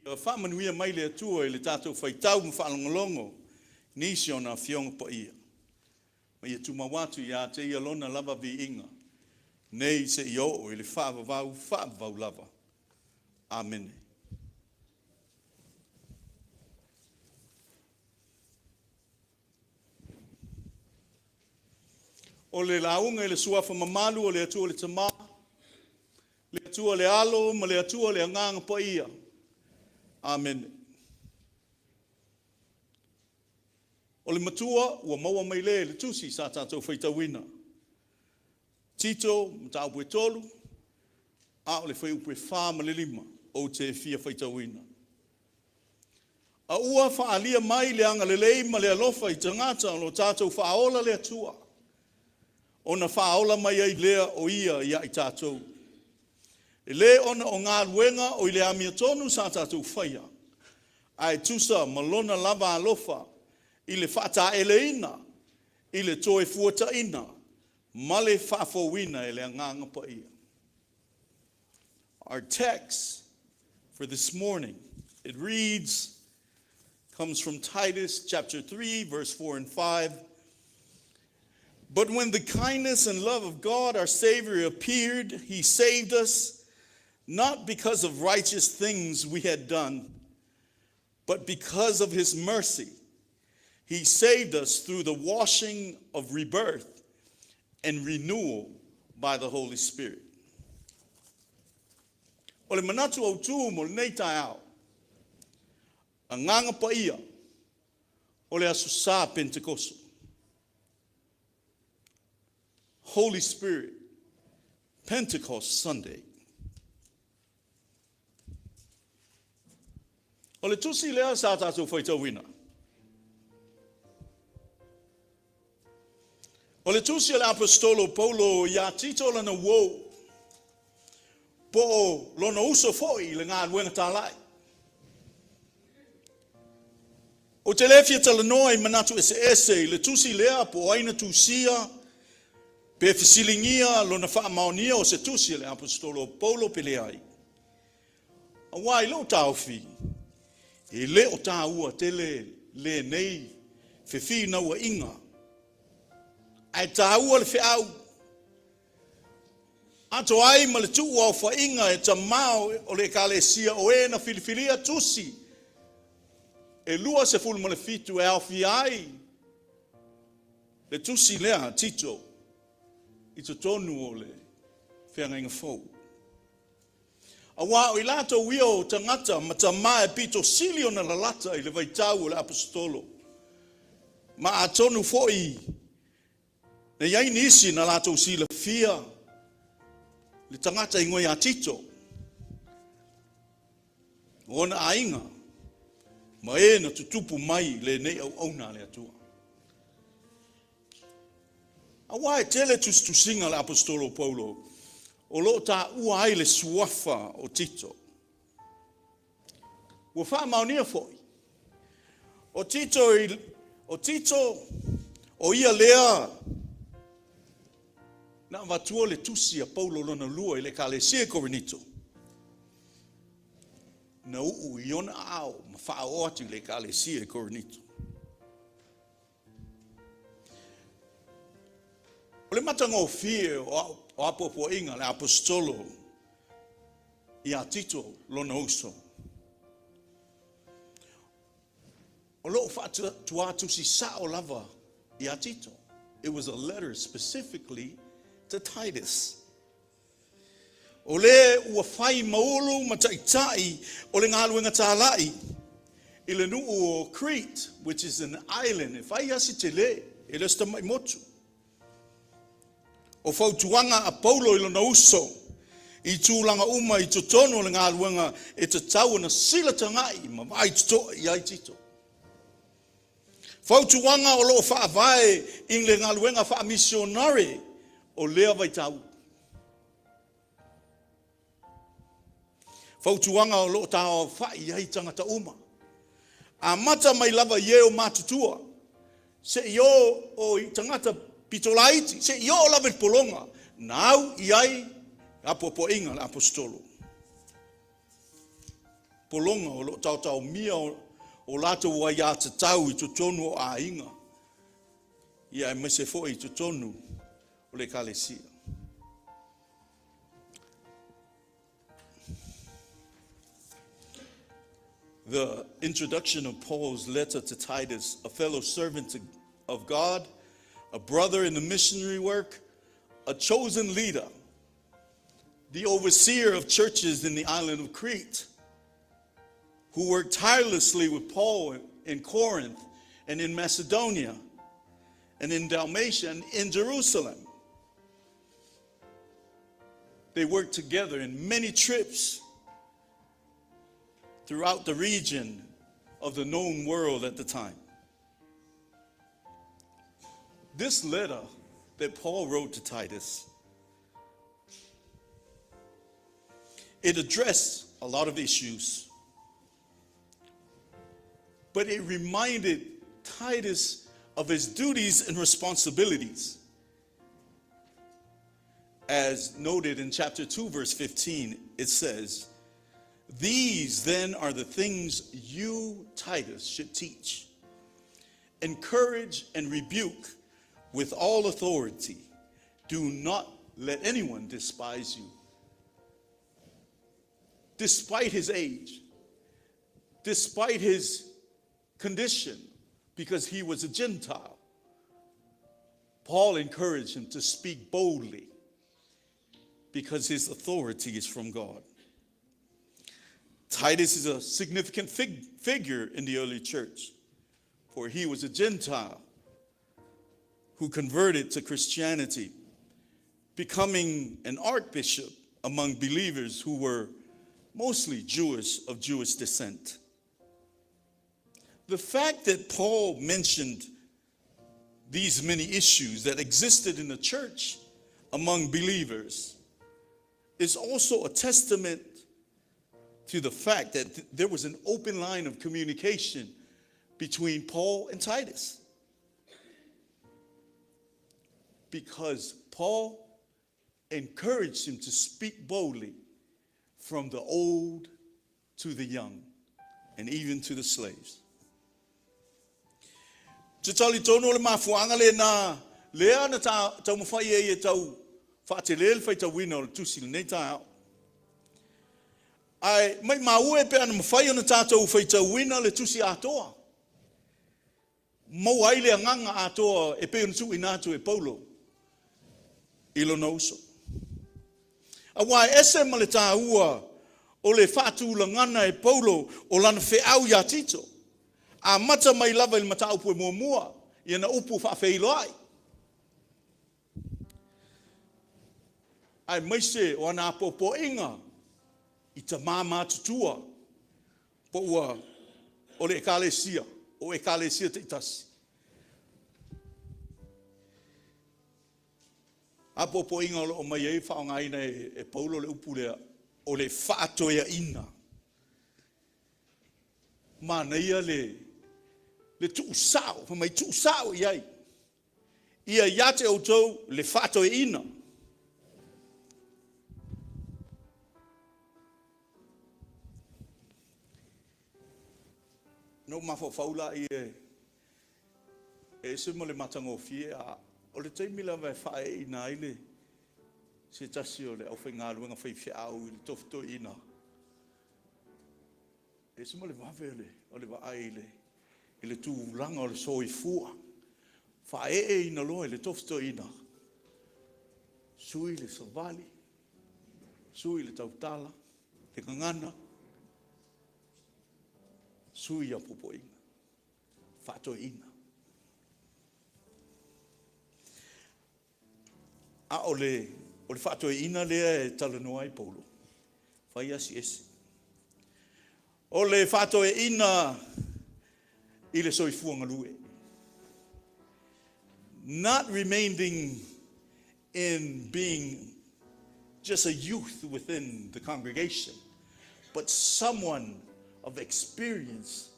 Ia faamanuia mai le Atua i le tatou faitau ma faalogologo i nisi o Ona Afioga Paia, ma ia tumau atu ia te Ia Lona lava viiga, nei seia oo i le faavavau faavavau lava. Amene. O le lauga i le Suafa mamalu o le Atua le Tama, le Atua le Alo ma le Atua le Agaga Paia. Amene. O le matua ua maua mai le le tusi sa tatou faitauina. Tito, mataupu e 3, a o le fuaiupu e 4 ma le 5 ou te fia faitauina. A ua faaalia mai le agalelei ma le alofa i tagata o lo tatou faaola le Atua, ona faaola mai ai lea o Ia ia i tatou. E le ona o galuega o i le amiotonu sa tatou faia, ae tusa ma Lona lava alofa i le faataeleina, i le toefuataina ma le faafouina e le Agaga Paia. Our text for this morning, it reads, comes from Titus chapter 3, verse 4 and 5. But when the kindness and love of God our Savior appeared, he saved us, not because of righteous things we had done, but because of his mercy. He saved us through the washing of rebirth and renewal by the Holy Spirit. O le manatu autū mo lenei taeao, Agaga Paia o le Aso Sa Penetekoso. Holy Spirit, Pentecost Sunday. O le tusi lea sa tatou faitauina. O le tusi a le Aposetolo Paulo iā Tito lana uō, po o lona uso foi i le galuega talai. Ou te le fia talanoa i manatu eseese i le tusi lea po o ai na tusia, pe fesiligia lona faamaonia o se tusi a le Aposetolo Paulo pe leai. Aua i lou taofi, e le o taua tele lenei fefinauaiga, ae taua le feau atoa ai ma le tuuaofaiga e tama o le Ekalesia o e na filifilia tusi e 27 e aofia ai le tusi lea a Tito i totonu o le Feagaiga Fou. Aua o i latou ia o tagata ma tama e pito sili ona lalata i le vaitau o le Aposetolo, ma atonu foi na i ai nisi na latou silafia le tagata igoa ia Tito, o ona aiga ma e na tutupu mai i lenei auauna a le Atua. Aua e tele tusitusiga a le Aposetolo Paulo o lo o taua ai le suafa o Tito. Ua faamaonia foi, o Tito, o Tito, o ia lea na avatua le tusi a Paulo lona lua i le Ekalesia i Korinito, na uu i ona aao ma faaoo atu i le Ekalesia i Korinito. O le matagofie o apoapoaiga a le Aposetolo ia Tito lona uso, o lo o faatuatusi sao lava ia Tito. It was a letter specifically to Titus. O le ua fai ma ulu ma taitai o le galuega talai i le nuu o Crete, which is an island, e fai lava si tele, e le o se tamai motu. O fautuaga a Paulo i lona uso i tulaga uma i totonu o le galuega e tatau ona silatagai ma vaai totoa i ai Tito. Fautuaga o lo o faavae i le galuega faamisionare o lea vaitau. Fautuaga o lo o taaofai i ai tagata uma. Amata mai lava i e o matutua, seia oo i tagata pitolaiti, seia oo lava i le pologa na au i ai apoapoaiga a le Aposetolo. pologa o lo o taotaomia o latou aiatatau i totonu o aiga, ia aemaise foi i totonu o le Ekalesia. The introduction of Paul's letter to Titus, a fellow servant of God, a brother in the missionary work, a chosen leader, the overseer of churches in the island of Crete, who worked tirelessly with Paul in Corinth and in Macedonia and in Dalmatia and in Jerusalem. They worked together in many trips throughout the region of the known world at the time. This letter that Paul wrote to Titus, it addressed a lot of issues, but it reminded Titus of his duties and responsibilities. As noted in chapter 2, verse 15, it says, These then are the things you, Titus, should teach. Encourage and rebuke with all authority. Do not let anyone despise you. Despite his age, despite his condition, because he was a Gentile, Paul encouraged him to speak boldly because his authority is from God. Titus is a significant figure in the early church, for he was a Gentile who converted to Christianity, becoming an archbishop among believers who were mostly Jewish of Jewish descent. The fact that Paul mentioned these many issues that existed in the church among believers is also a testament to the fact that there was an open line of communication between Paul and Titus. Because Paul encouraged him to speak boldly from the old to the young and even to the slaves. Te talitonu o le mafuaaga lena lea na taumafai ai e tau faatele le faitauina o le tusi i lenei taeao. Ae maimau e pe ana mafai ona tatou faitauina le tusi atoa, maua ai le agaga atoa e pei ona tuuina atu e Paulo i lona uso. Aua e ese ma le taua o le faatulagana e Paulo o lana feau iā Tito, amata mai lava i le mataupu e muamua i ana upu faafeiloai, aemaise o ana apoapoaiga i tamā matutua po ua o le Ekalesia, o Ekalesia taitasi. Apoapoaiga o lo o aumai ai faaaogaina e Paulo le upu lea o le faatoeaina. Manaia le le tuusao, fai mai tuusao i ai ia ia te outou le faatoeaina. Na ou mafaufau la i e ese ma le matagofie, a o le taimi lava e faaeeina ai le se tasi o le aufaigaluega faifeau i le tofi toeaina, e ese ma le vave o le vaai i le, i le tulaga o le soifua. Faaeeina loa i le tofi toeaina, sui le savali, sui le tautala, le gagana, sui ia popoina, faatoeaina. A o le, o le faatoeaina lea e talanoa ai Paulo, fai asi ese. O le faatoeaina i le soifua galue. Not remaining in being just a youth within the congregation, but someone of experience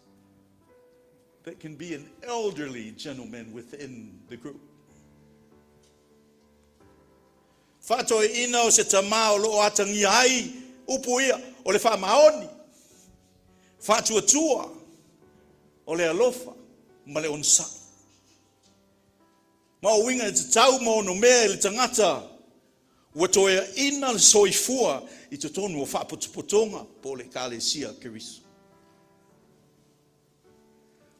that can be an elderly gentleman within the group. Faatoeaina o se tamā o lo o atagia ai upu ia o le faamaoni. Faatuatua o le alofa ma le onosai. Ma o uiga e tatau ma onomea i le tagata ua toeaina le soifua i totonu o faapotopotoga po o le Ekalesia a Keriso.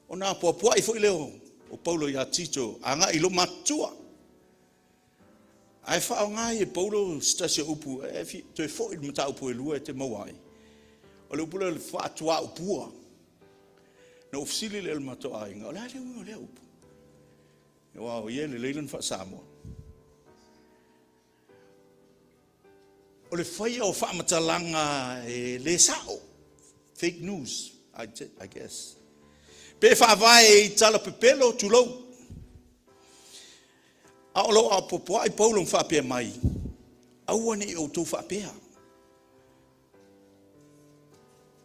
Ona apoapoai foi lea o Paulo ia Tito agai i loomatutua. Ae faaaoga ai e Paulo se tasi o upu, e toe foi i le mataupu e lua e te maua ai. O le upu lea o le faatuaupua. Na ou fesili lea i le matou aiga, o le a le uiga o lea upu? Aua o ia e lelei lana faa-Samoa. O le faia o faamatalaga e le sao, fake news, I guess. Pe faavae i tala pepelo, tulou. A o lo o apoapoai Paulo ma faapea mai, aua ne i outou faapea.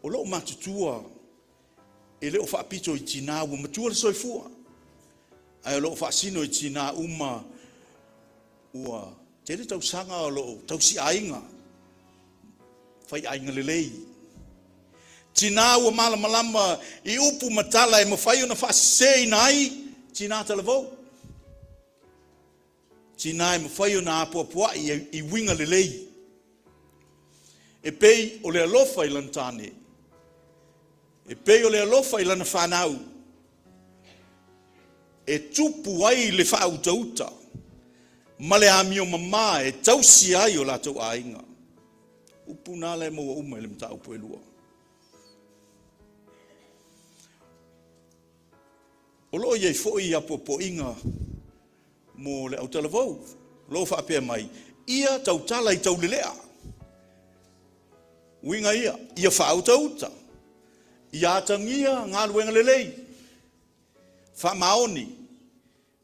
O loo matutua e le o faapito i tinā ua matua le soifua, ae o lo o faasino i tinā uma ua tele tausaga o lo o tausiaiga, faiaiga lelei. Tinā ua malamalama i upu ma tala e mafai ona faaseseina ai tinā talavou. Tinā e mafai ona apoapoai i uiga lelei. E pei o le alofa i lana tāne. E pei o le alofa i lana fanau. E tupu ai le faautauta ma le amio mamā e tausi ai o latou aiga. Upu na la e maua uma i le mataupu e lua. O lo o i ai foi apoapoaiga mo le autalavou, o lo o faapea mai, Ia tautala i taulelea. Uiga ia, ia faautauta, ia atagia galuega lelei, faamaoni,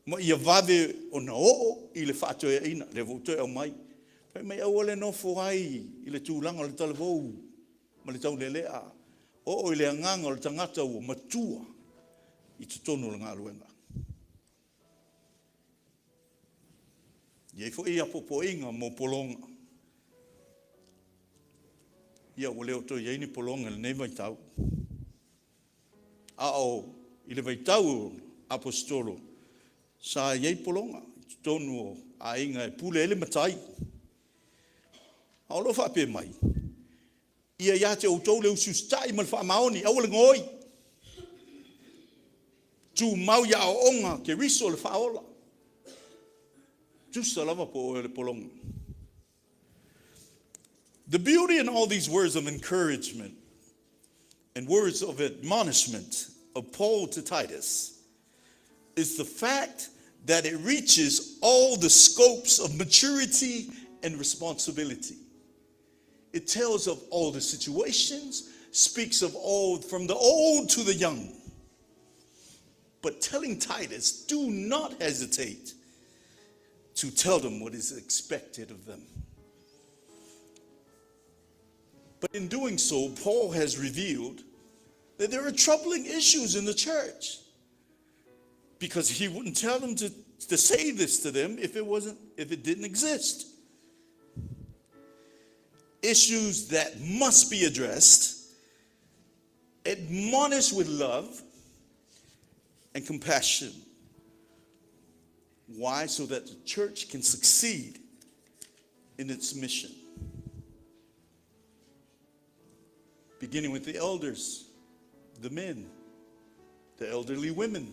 ma ia vave ona oo i le faatoeaina. Lea foi ua toe aumai. Fai mai aua le nofo ai i le tulaga o le talavou ma le taulelea. Oo i le agaga o le tagata ua matua i totonu o le galuega. E i ai foi apoapoaiga mo pologa. Ia ua le o toe i ai ni pologa i lenei vaitau. A o i le vaitau o aposetolo, sa i ai pologa i totonu o aiga e pule ai le matai. A o lo o faapea mai, ia ia te outou le usiusitai ma le faamaoni, aua le gaoi. Tumau i aoaoga Keriso le faaola. Tusa lava po o oe o le pologa. The beauty in all these words of encouragement and words of admonishment of Paul to Titus is the fact that it reaches all the scopes of maturity and responsibility. It tells of all the situations, speaks of all from the old to the young. But telling Titus, do not hesitate to tell them what is expected of them. But in doing so, Paul has revealed that there are troubling issues in the church. Because he wouldn't tell them to say this to them if it wasn't if it didn't exist. Issues that must be addressed, admonished with love and compassion. Why? So that the church can succeed in its mission. Beginning with the elders, the men, the elderly women,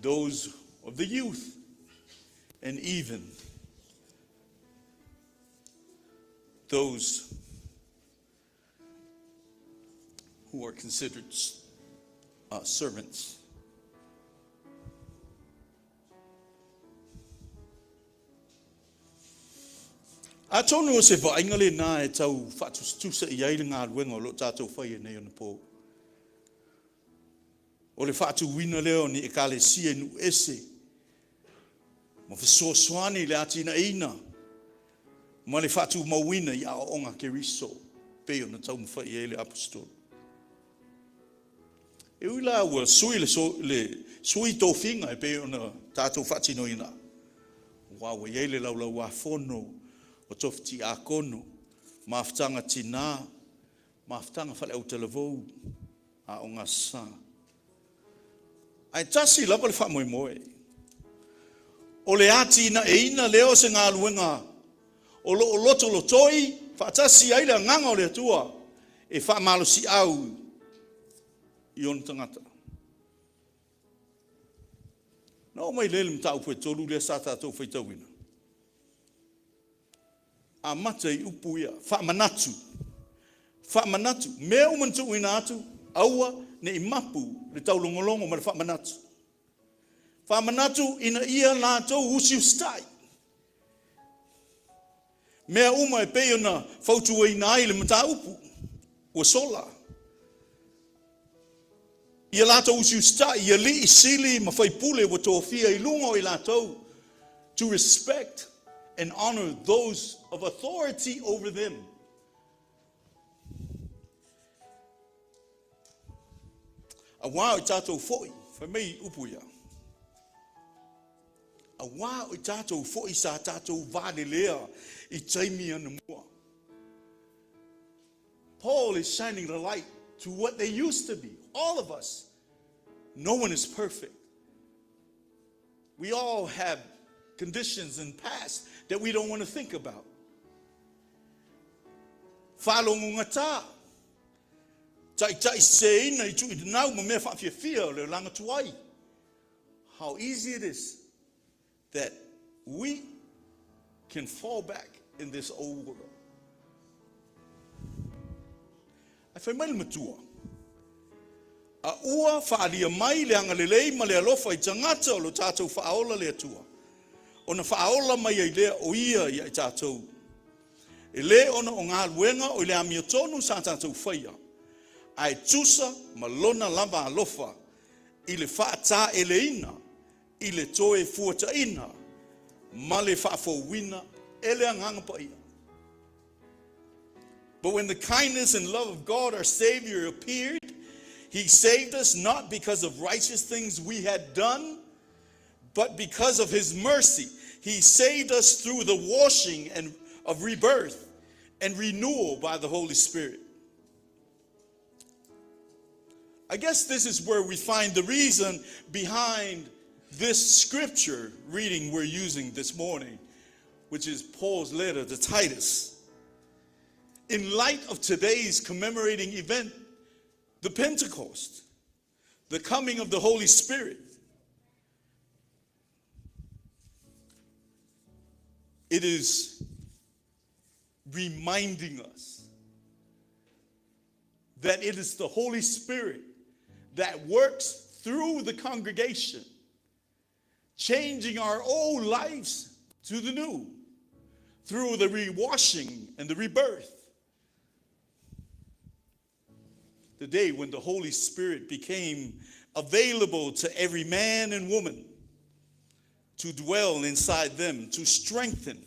those of the youth, and even those who are considered servants. Atonu o se vaaiga lena e tau faatusatusa i ai le galuega o lo o tatou faia nei onapō. O le faatuina lea o ni ekalesia i nuu ese ma fesoasoani i le atinaeina ma le faatumauina i aoaoga Keriso pei ona taumafai i ai le Aposetolo. E ui la ua sui le, le sui tofiga e pei ona tatou faatinoina, aua ua i ai le laulauafono o tofi tiakono, mafutaga tinā, Mafutaga faale-autalavou Aoga Sa. Ae tasi lava le faamoemoe, o le atinaeina lea o se galuega o lo o lotolotoi faatasi ai le Agaga o le Atua e faamalosiau i ona tagata. Na oo mai lea i le mataupu e tolu lea sa tatou faitauina. Amata i upu ia, faamanatu, faamanatu, mea uma na tuuina atu, aua ne i mapu le taulogologo ma le faamanatu. Faamanatu ina ia latou usiusitai. Mea uma e pei ona fautuaina ai le mataupu ua sola. Ia latou usiusitai i alii, sili ma faipule ua tofia i luga o i latou, to respect and honor those of authority over them. Auā o i tatou foi, fai mai upu ia, auā o i tatou foi sa tatou valelea i taimi anamua. Paul is shining the light to what they used to be. All of us. No one is perfect. We all have conditions and past that we don't want to think about. Faalogogata, taitaiseseina i tuuinau ma mea faafiafia o le olaga tuai. How easy it is that we can fall back in this old world. Ae fai mai le matua, A ua faaalia mai le agalelei ma le alofa i tagata o lo tatou faaola le Atua, ona faaola mai ai lea o Ia ia i tatou. E le ona o galuega o i le amiotonu sa tatou faia, ae tusa ma Lona lava alofa i le faataeleina i le toe fuataina ma le faafouina e le Agaga Paia. But when the kindness and love of God our Savior appeared, he saved us not because of righteous things we had done, but because of his mercy. He saved us through the washing and of rebirth and renewal by the Holy Spirit. I guess this is where we find the reason behind this scripture reading we're using this morning, which is Paul's letter to Titus. In light of today's commemorating event, the Pentecost, the coming of the Holy Spirit, it is reminding us that it is the Holy Spirit that works through the congregation, changing our old lives to the new through the rewashing and the rebirth. The day when the Holy Spirit became available to every man and woman to dwell inside them, to strengthen,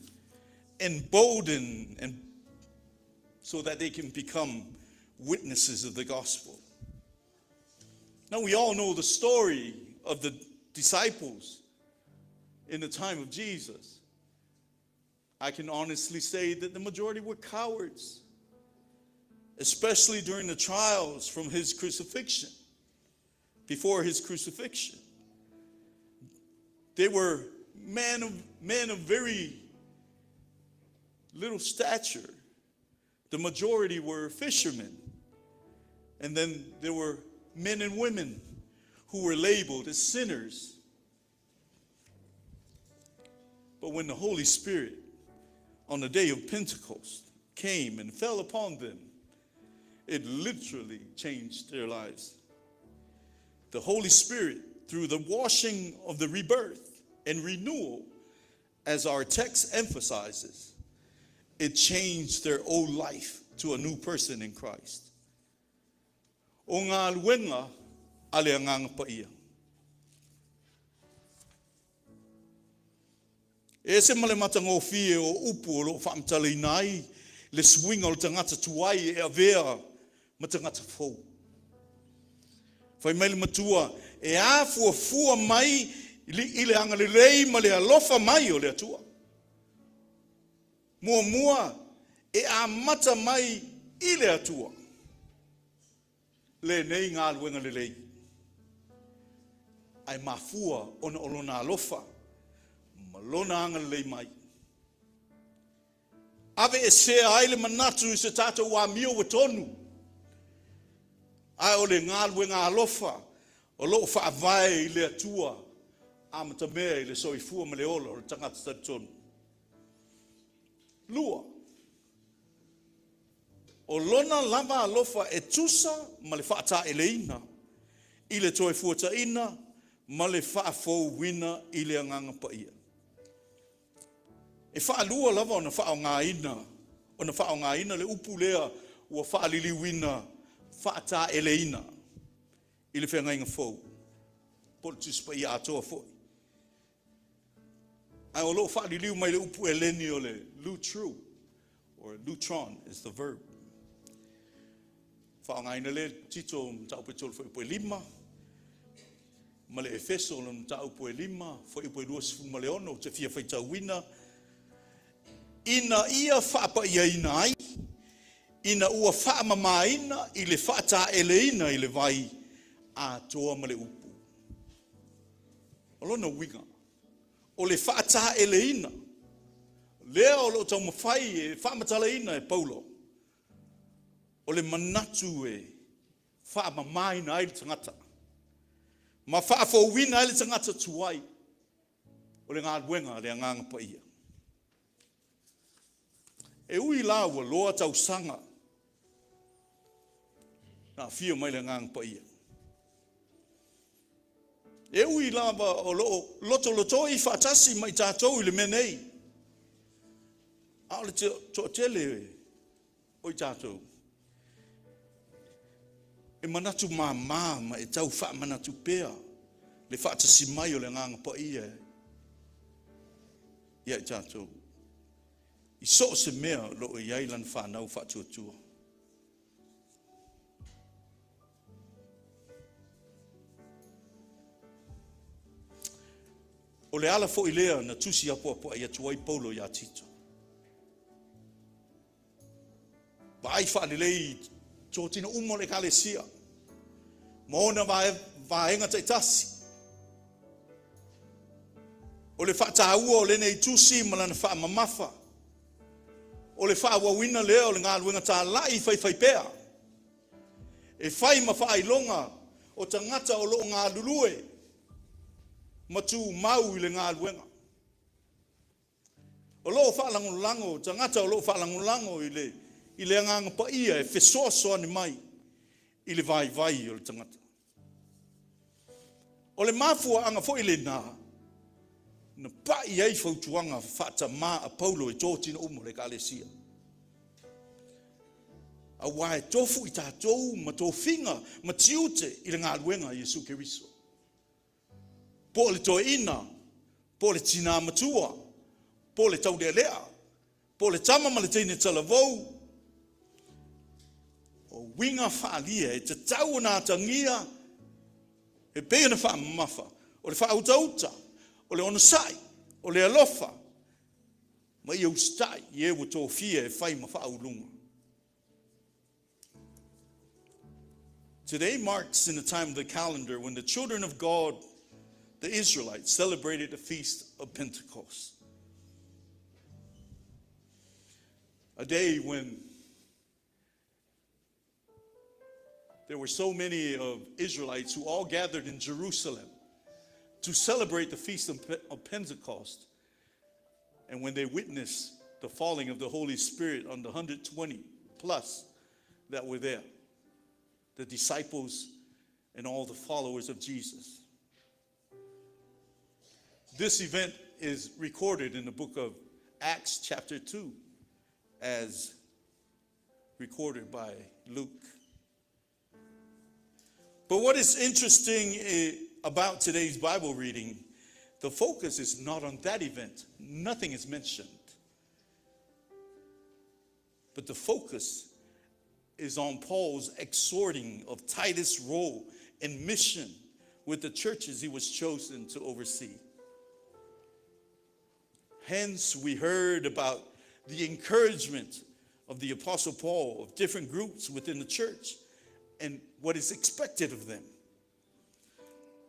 embolden, and so that they can become witnesses of the gospel. Now, we all know the story of the disciples in the time of Jesus. I can honestly say that the majority were cowards, especially during the trials from his crucifixion, before his crucifixion. They were men of, men of very little stature. The majority were fishermen. And then there were men and women who were labeled as sinners. But when the Holy Spirit on the day of Pentecost came and fell upon them, it literally changed their lives. The Holy Spirit, through the washing of the rebirth and renewal, as our text emphasizes, it changed their old life to a new person in Christ. O galuega a le Agaga Paia. E ese ma le matagofie o upu o lo o faamatalaina ai le suiga o le tagata tuai e avea ma tagata fou. Fai mai le matua, e afuafua mai i le agalelei ma le alofa mai o le Atua. Muamua, e amata mai i le Atua. lenei galuega lelei, ae mafua ona o Lona alofa ma Lona agalelei mai. Aveesea ai le manatu i se tatou amio ua tonu, ae o le galuega alofa o lo o faavae i le Atua amatamea i le soifua ma le ola o le tagata talitonu. Lua, o Lona lava alofa e tusa ma le faataeleina i le Toefuataiga ma le faafouina i le Agaga Paia. E faalua lava ona faaaogaina ona faaaogaina le upu lea ua faaliliuina faataeleina i le Feagaiga Fou, po o le Tusi Paia atoa foi. Ae o lo o faaliliu mai le upu Eleni o le lutru or lutron is the verb. Faaaogaina lea Tito mataupu e 3 fuaiupu e 5 ma le Efeso lona mataupu e 5 fuaiupu e 26, ou te fia faitauina ina ia faapaiaina ai ina ua faamamaina i le faataeleina i le vai atoa ma le upu. O lona uiga, o le faataeleina lea o lo o taumafai e faamatalaina e Paulo, o le manatu e faamamaina ai le tagata ma faafouina ai le tagata tuai o le galuega a le Agaga Paia. E ui la ua loa tausaga na afio mai le Agaga Paia, e ui lava o lo o lotolotoi faatasi ma i tatou i le mea nei, a o le toatele o i tatou e manatu māmā ma e tau faamanatu pea le faatasi mai o le Agaga Paia ia i tatou i so o se mea o lo o i ai lana fanau faatuatua. O le ala foi lea na tusi apoapoai atu ai Paulo iā Tito. Vaai faalelei i totino uma o le Ekalesia ma ona vaega taitasi. O le faataua o lenei tusi ma lana faamamafa, o le faaauauina lea o le galuega talai faifaipea e fai ma faailoga o tagata o lo o galulue ma tumau i le galuega. O lo o faalagolago, tagata o lo o faalagolago i le, i le Agaga Paia e fesoasoani mai i le vaivai o le tagata. O le mafuaaga foi lena na pai ai fautuaga faatamā a Paulo i totino uma o le Ekalesia. Aua e tofu i tatou ma tofiga ma tiute i le galuega a Iesu Keriso. Po o le toeaina, po o le tinā matua, po o le taulealea, po o le tama ma le teine talavou, o uiga faaalia e tatau ona atagia e pei ona faamamafa, o le faautauta, o le onosai, o le alofa, ma ia usitai i e ua tofia e fai ma faauluga. Today marks in the time of the calendar when the children of God, the Israelites, celebrated the feast of Pentecost. A day when there were so many of Israelites who all gathered in Jerusalem to celebrate the feast of Pentecost. And when they witnessed the falling of the Holy Spirit on the 120 plus that were there, the disciples and all the followers of Jesus. This event is recorded in the book of Acts, chapter 2, as recorded by Luke. But what is interesting eh, about today's Bible reading, the focus is not on that event. Nothing is mentioned. But the focus is on Paul's exhorting of Titus' role and mission with the churches he was chosen to oversee. Hence, we heard about the encouragement of the Apostle Paul of different groups within the church and what is expected of them.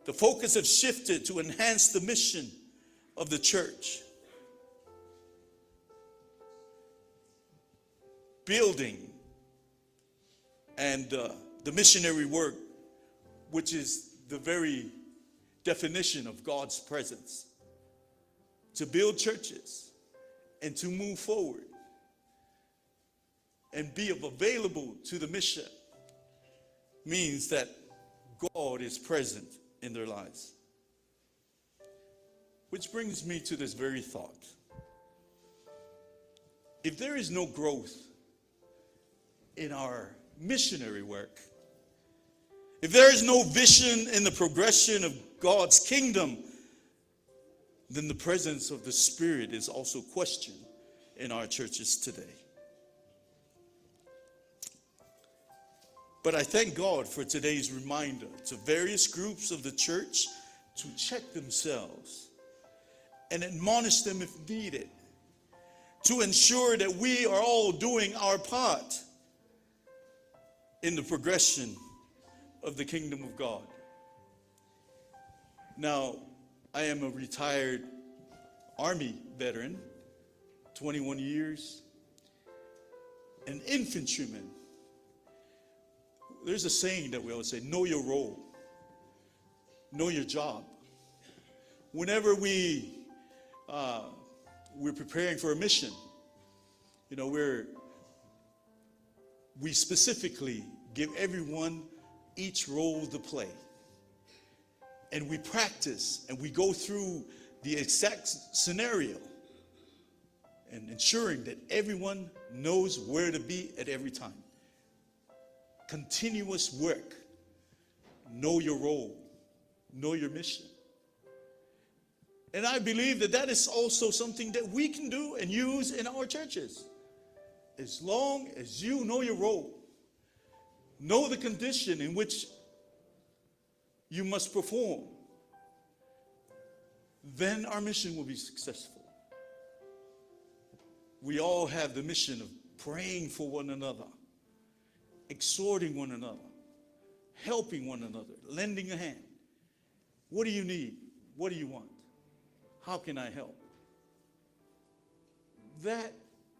The focus has shifted to enhance the mission of the church. Building and the missionary work, which is the very definition of God's presence. To build churches and to move forward and be available to the mission means that God is present in their lives. Which brings me to this very thought. If there is no growth in our missionary work, if there is no vision in the progression of God's kingdom, then the presence of the Spirit is also questioned in our churches today. But I thank God for today's reminder to various groups of the church to check themselves and admonish them if needed, to ensure that we are all doing our part in the progression of the kingdom of God. Now, I am a retired Army veteran, 21 years, an infantryman. There's a saying that we always say know your role, know your job. Whenever we're preparing for a mission, we specifically give everyone each role to play. And we practice and we go through the exact scenario and ensuring that everyone knows where to be at every time. Continuous work. Know your role. Know your mission. And I believe that that is also something that we can do and use in our churches. As long as you know your role, know the condition in which you must perform, then our mission will be successful. We all have the mission of praying for one another, exhorting one another, helping one another, lending a hand. What do you need? What do you want? How can I help? That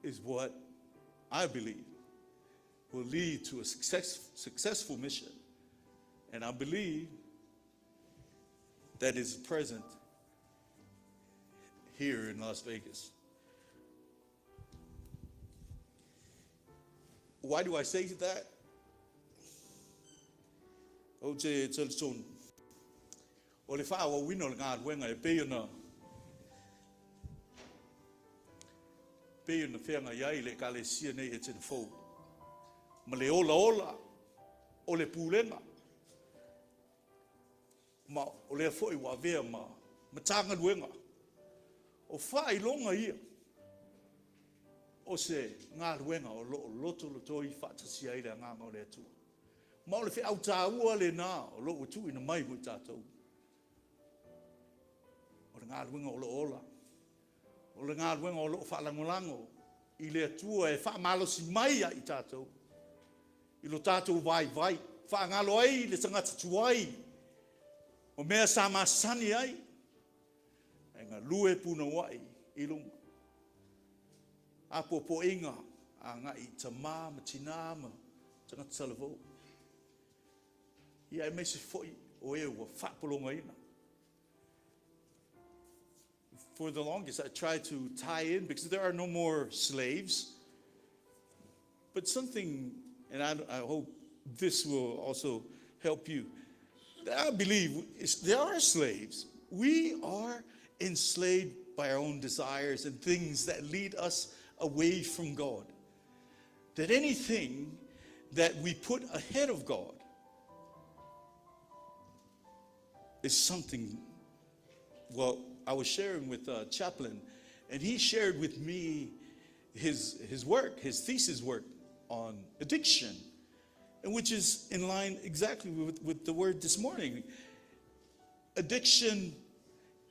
is what I believe will lead to a successful mission. And I believe that is present here in Las Vegas. Why do I say that? Ou te talitonu. O le faaauauina o le galuega e pei ona feagai ai le ekalesia nei e telefou. Ma le olaola o le pulega. Ma o lea foi ua avea ma Matagaluega. O faailoga ia o se galuega o loo lotolotoi faatasi ai le agaga o le Atua. Ma o le feau tāua lena o loo ua tuuina mai mo i tatou. O le galuega o loo ola. O le galuega o loo faalagolago i le Atua e faamalosi mai ai i tatou. I lo tatou vaivai. Faagalo ai le tagata tuai. O mea sa masani ai. E galue punouai i luma. Apoapoaiga agai i tamā ma tinā ma tagata talavou. Ia aemaise foi o e ua faapologaina. For the longest, I tried to tie in because there are no more slaves. But something, and I hope this will also help you. I believe is there are slaves. We are enslaved by our own desires and things that lead us away from God. That anything that we put ahead of God is something. Well, I was sharing with Chaplain, and he shared with me his work, his thesis work on addiction, and which is in line exactly with the word this morning. Addiction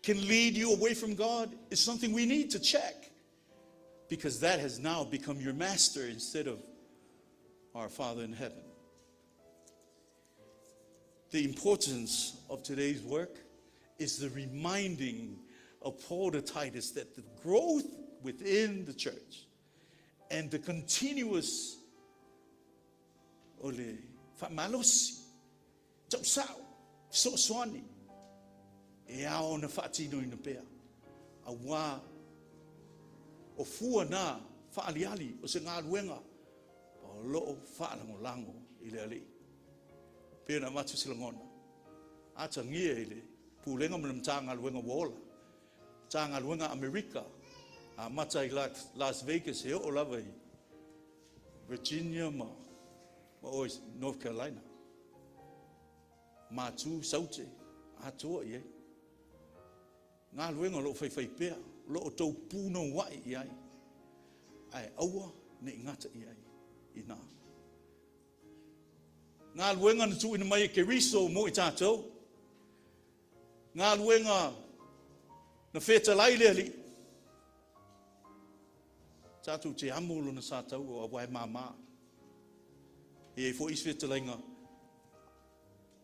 can lead you away from God is something we need to check because that has now become your master instead of our Father in heaven. The importance of today's work is the reminding of Paul to Titus that the growth within the church and the continuous o le faamalosi, tausao, fesoasoani, e ao ona faatinoina pea, auā o fua na faaaliali o se galuega o lo o faalagolago i le Alii. E pei ona avatu se lagona, atagia i le Pulega ma le Matagaluega ua ola, Matagaluega a Amerika, amata i Las Vegas e oo lava i Virginia ma o i North Carolina. Matu, Saute, atoa i ai. Galuega o lo o faifaipea, o lo o outou punouai i ai, ae aua ne i gata i ai i ina. Galuega na tuuina mai e Keriso mo i tatou, galuega na fetalai le Alii, tatou te amo lona sa taua aua e mama. E i ai foi isi fetalaiga,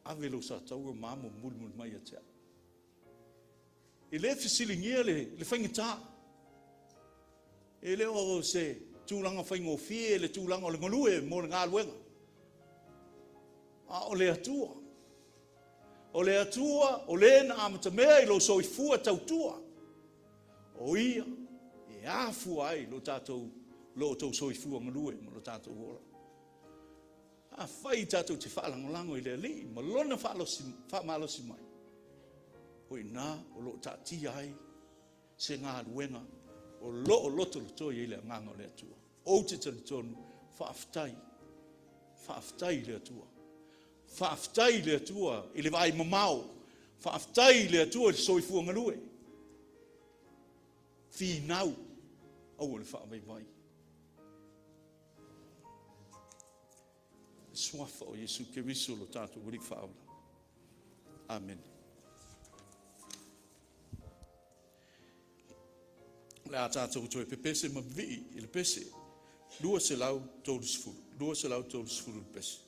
ave lou sa taua ma amo mulimuli mai ia te au. E le fesiligia le faigata. E le o se tulaga faigofie le tulaga o le galue mo le galuega. A o le Atua, o le Atua o le na amatamea i lou soifua tautua, o Ia e afua ai lo tatou, lo outou soifua galue ma lo tatou ola. Afai tatou te faalagolago i le Alii ma Lona faamalosi mai, o i ina o lo o taatia ai se galuega o lo o lotolotoi ai le Agaga o le Atua. Ou te talitonu, faafetai, faafetai i le Atua. Faafetai i le Atua i le vaai mamao, faafetai i le Atua i le soifua galue. Finau, aua le faavaivai. Le suafa o Iesu Keriso lo tatou Alii Faaola. Amene. O le a tatou toe pepese ma vivii i le pese 230, 230 le pese.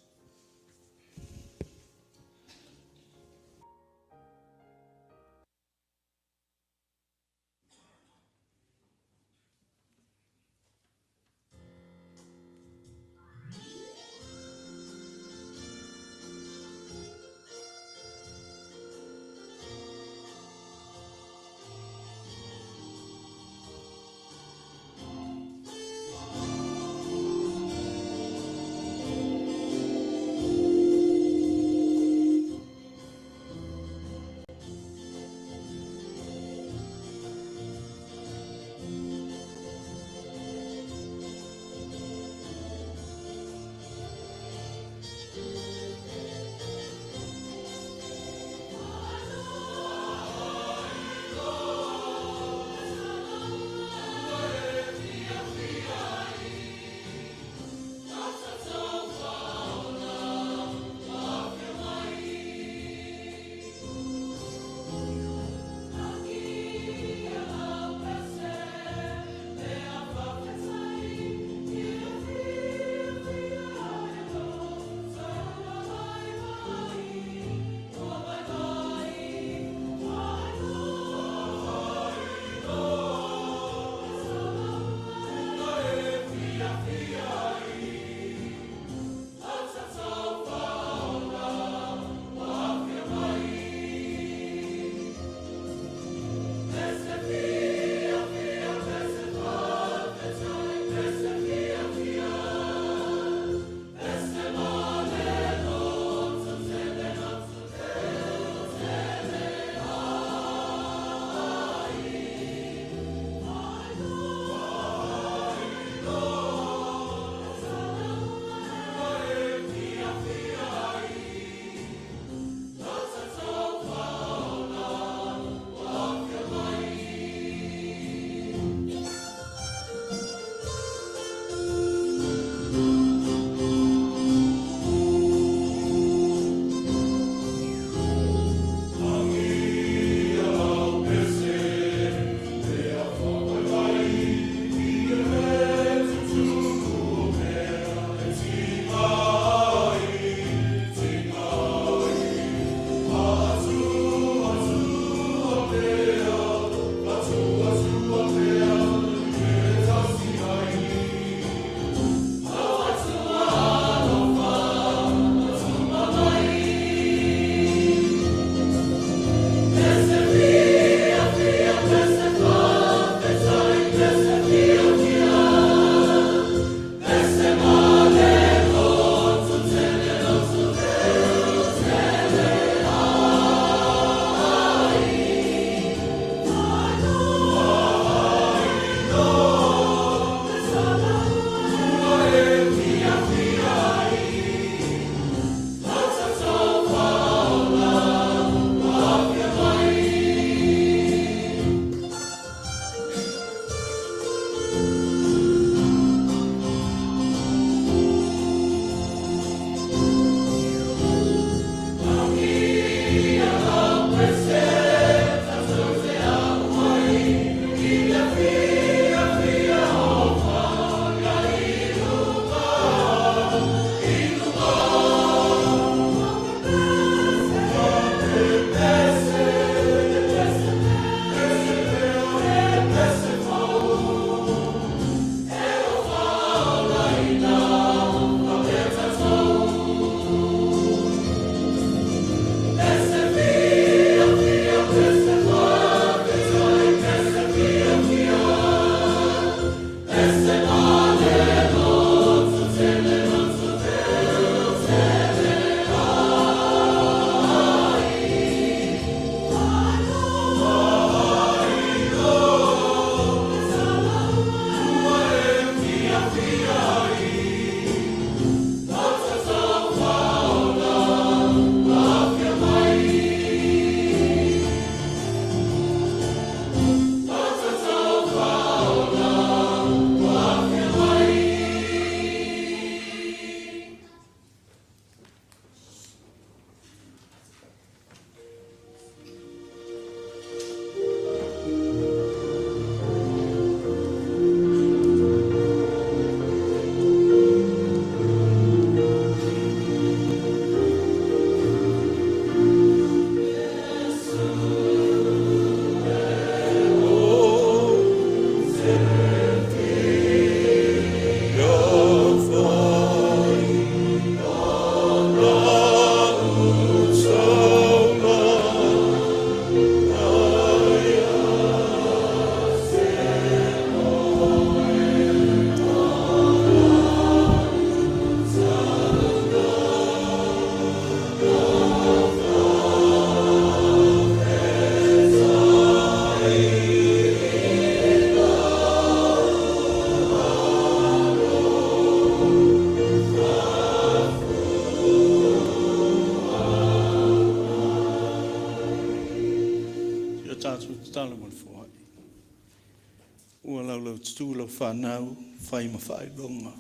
Laulaututu lau fanau, fai ma faailoga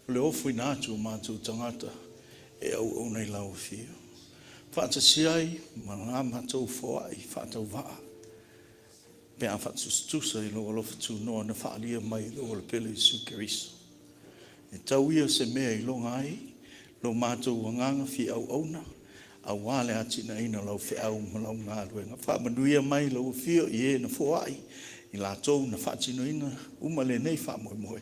o le ofoina atu o matou tagata e auauna i lau afio. Faatasi ai ma la matou foai faatauvaa pe a faatusatusa i lou alofa tunoa na faaalia mai i lou Alapele Iesu Keriso. E tau ia o se mea e iloga ai lo matou agaga fia auauna aua le atinaeina o lau feau ma lau galuega. Faamanuia mai lau afio i e na foai, i latou na faatinoina uma lenei faamoemoe.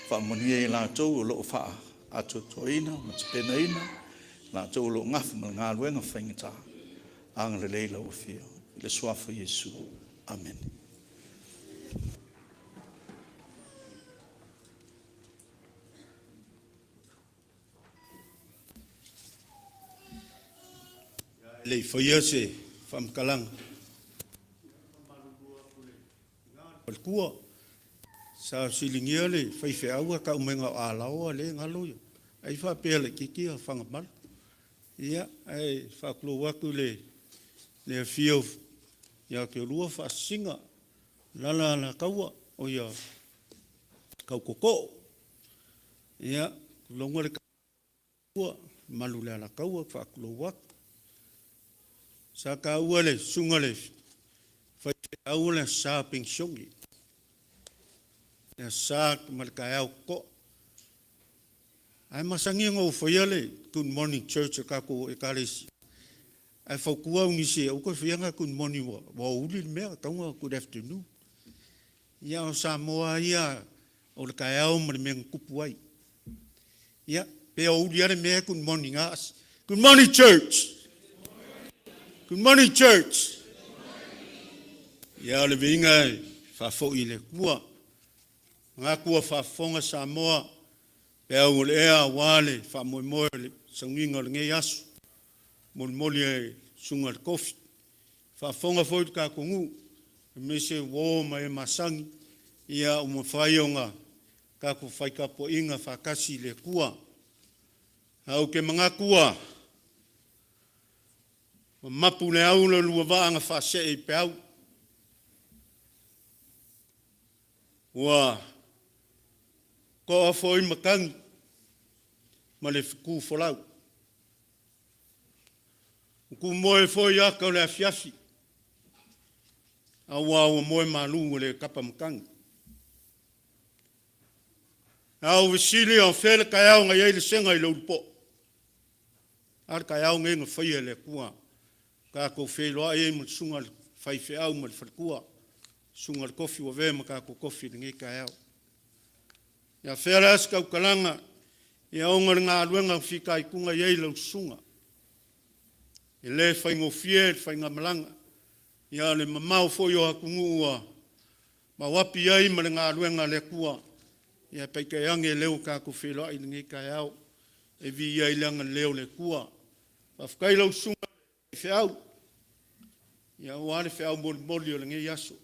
Faamanuia i latou o lo o faaatoatoaina ma tapenaina, latou o lo o nafa ma le galuega faigata. Agalelei lau Afio i le Suafa o Iesu. Amene. Ae le i faia se faamatalaga, faletua, sa fesiligia le faifeau ae tau mai na o Alaoa lea e galo ia, ai faapea laitiiti ia Fagamalo. Ia, ae faatulou atu i le afio ia Otelua Faasisina, alaala Alataua, oia Kautotoo. Ia, tulouna le mamalu o le Alataua, faatulou atu. Sa taua e le susuga i le faifeau o le Aso Sa Penisione, le Aso Sa ma le taeao totoa. Ae masani ona ou faia le good morning church a le tatou Ekalesia, ae fautua au i nisi e aua le toe faia ni good morning ua aoauli le mea, e tatau ona good afternoon. Ia a o Samoa lava ia o le taeao ma le mea na tupu ai. Ia, pe aoauli lava le mea, e good morning lava. Good morning church. Good morning church. Ia o le viiga e faafoi i le Atua. Manatu ua faafofoga Samoa i peau o le ea aua le faamoemoe o le sauniga o lenei aso, molimoli e le Susuga i le Tofi. Faafofoga foi le tatou nuu aemaise uo ma e masani, ia ua mafai ona tatou fai tapuaiga faatasi i le Atua. Ae ou te manatu ua mapu le au lo oulua vaa na faasee i peau, ua to'a foi matagi ma le fetu folau, ua tumoe foi ata o le afiafi, aua ua moe malu ua le tapa matagi. A ou fesili a o fea le taeao na i ai le sega i le ulupo'o? A le taeao lenei na faia e le Atua, tatou feiloai ai ma le susuga i le faifeau ma le faletua, susuga i le tofi ua avea ma tatou tofi i lenei taeao. Ia afea la se tautalaga, ia ona o le galuega na fitaituga i ai lau susuga. E le faigofie le faigamalaga, ia o le mamao foi o atunuu ua maoapi i ai ma le galuega a le Atua, ia peitai ane o lea ua tatou feiloai i lenei taeao e viia ai le agalelei o le Atua. Faafetai i lau susuga i le faifeau, aua le feau molimoli o lenei aso.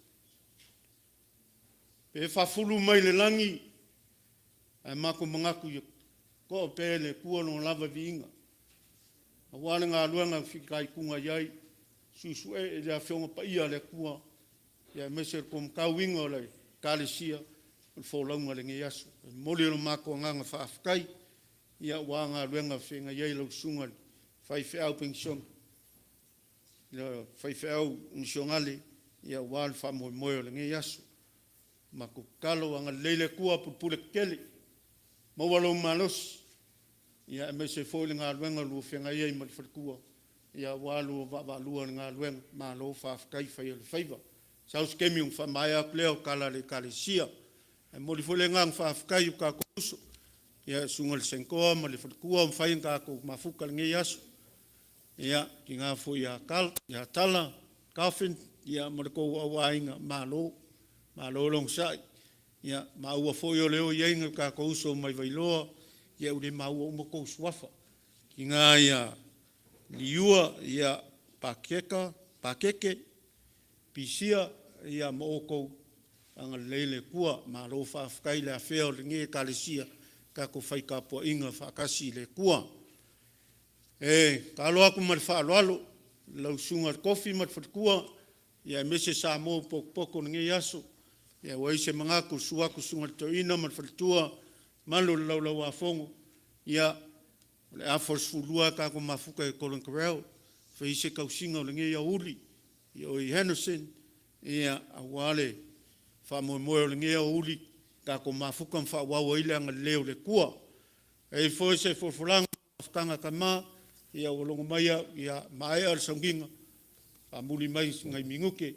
Pe faafulu mai le lagi, ae matou manatu ia to'a pea e le Atua Lona lava viiga, aua le galuega na fitaituga i ai, su'esu'e i le Afioga Paia a le Atua, aemaise o le taumatauina o le Ekalesia, o le folauga i lenei aso. E momoli lo matou agaga faafetai aua galuega o feagai ai lau susuga i le faifeau penisione, le faifeau misionale aua le faamoemoe o lenei aso. Matou tatalo, agalelei le Atua, pupule tetele, maua lou malosi, aemaise foi le galuega o lo o feagai ai ma le faletua, aua le vaavaalua i le galuega. Malo faafetai fai o le faiva. Sau se taimi ona faamaea atu lea o tala a le Ekalesia. Ae momoli foi le agaga faafetai i o tatou uso, le Susuga i le Saintoa ma le faletua ua mafai ona tatou mafuta i lenei aso. Ia, le tina foi ia Tala Coffin ma le tou aiga, malo, malo le onosai. Ua maua foi o lea ua i ai nai o tatou uso mai Vailoa, ia ua le maua uma outou suafa. Le tina ia Liua Pakeke Pisia ma outou, agalelei le Atua, malo faafetai le afea o lenei Ekalesia i le tatou fai tapuaiga faatasi i le Atua. E tatalo atu ma le faaaloalo i lau Susuga i le Tofi ma le faletua, aemaise Samoa ua potopoto i lenei aso. Ia ua i ai se manatu, susu atu susuga i le toeaina ma le faletua, mamalu o le Laulau-a-Fono, ia o le afa o le 12 tatou mafuta i Golden Corral e fai ai se tausiga o lenei aoauli i o i Henderson aua le faamoemoe o lenei aoauli tatou mafuta ma faaauau ai le agalelei o le Atua. E i ai foi se folafolaga ma mafutaga a tama, ia ua logo mai au, ia maea le sauniga, faamuli mai nai minute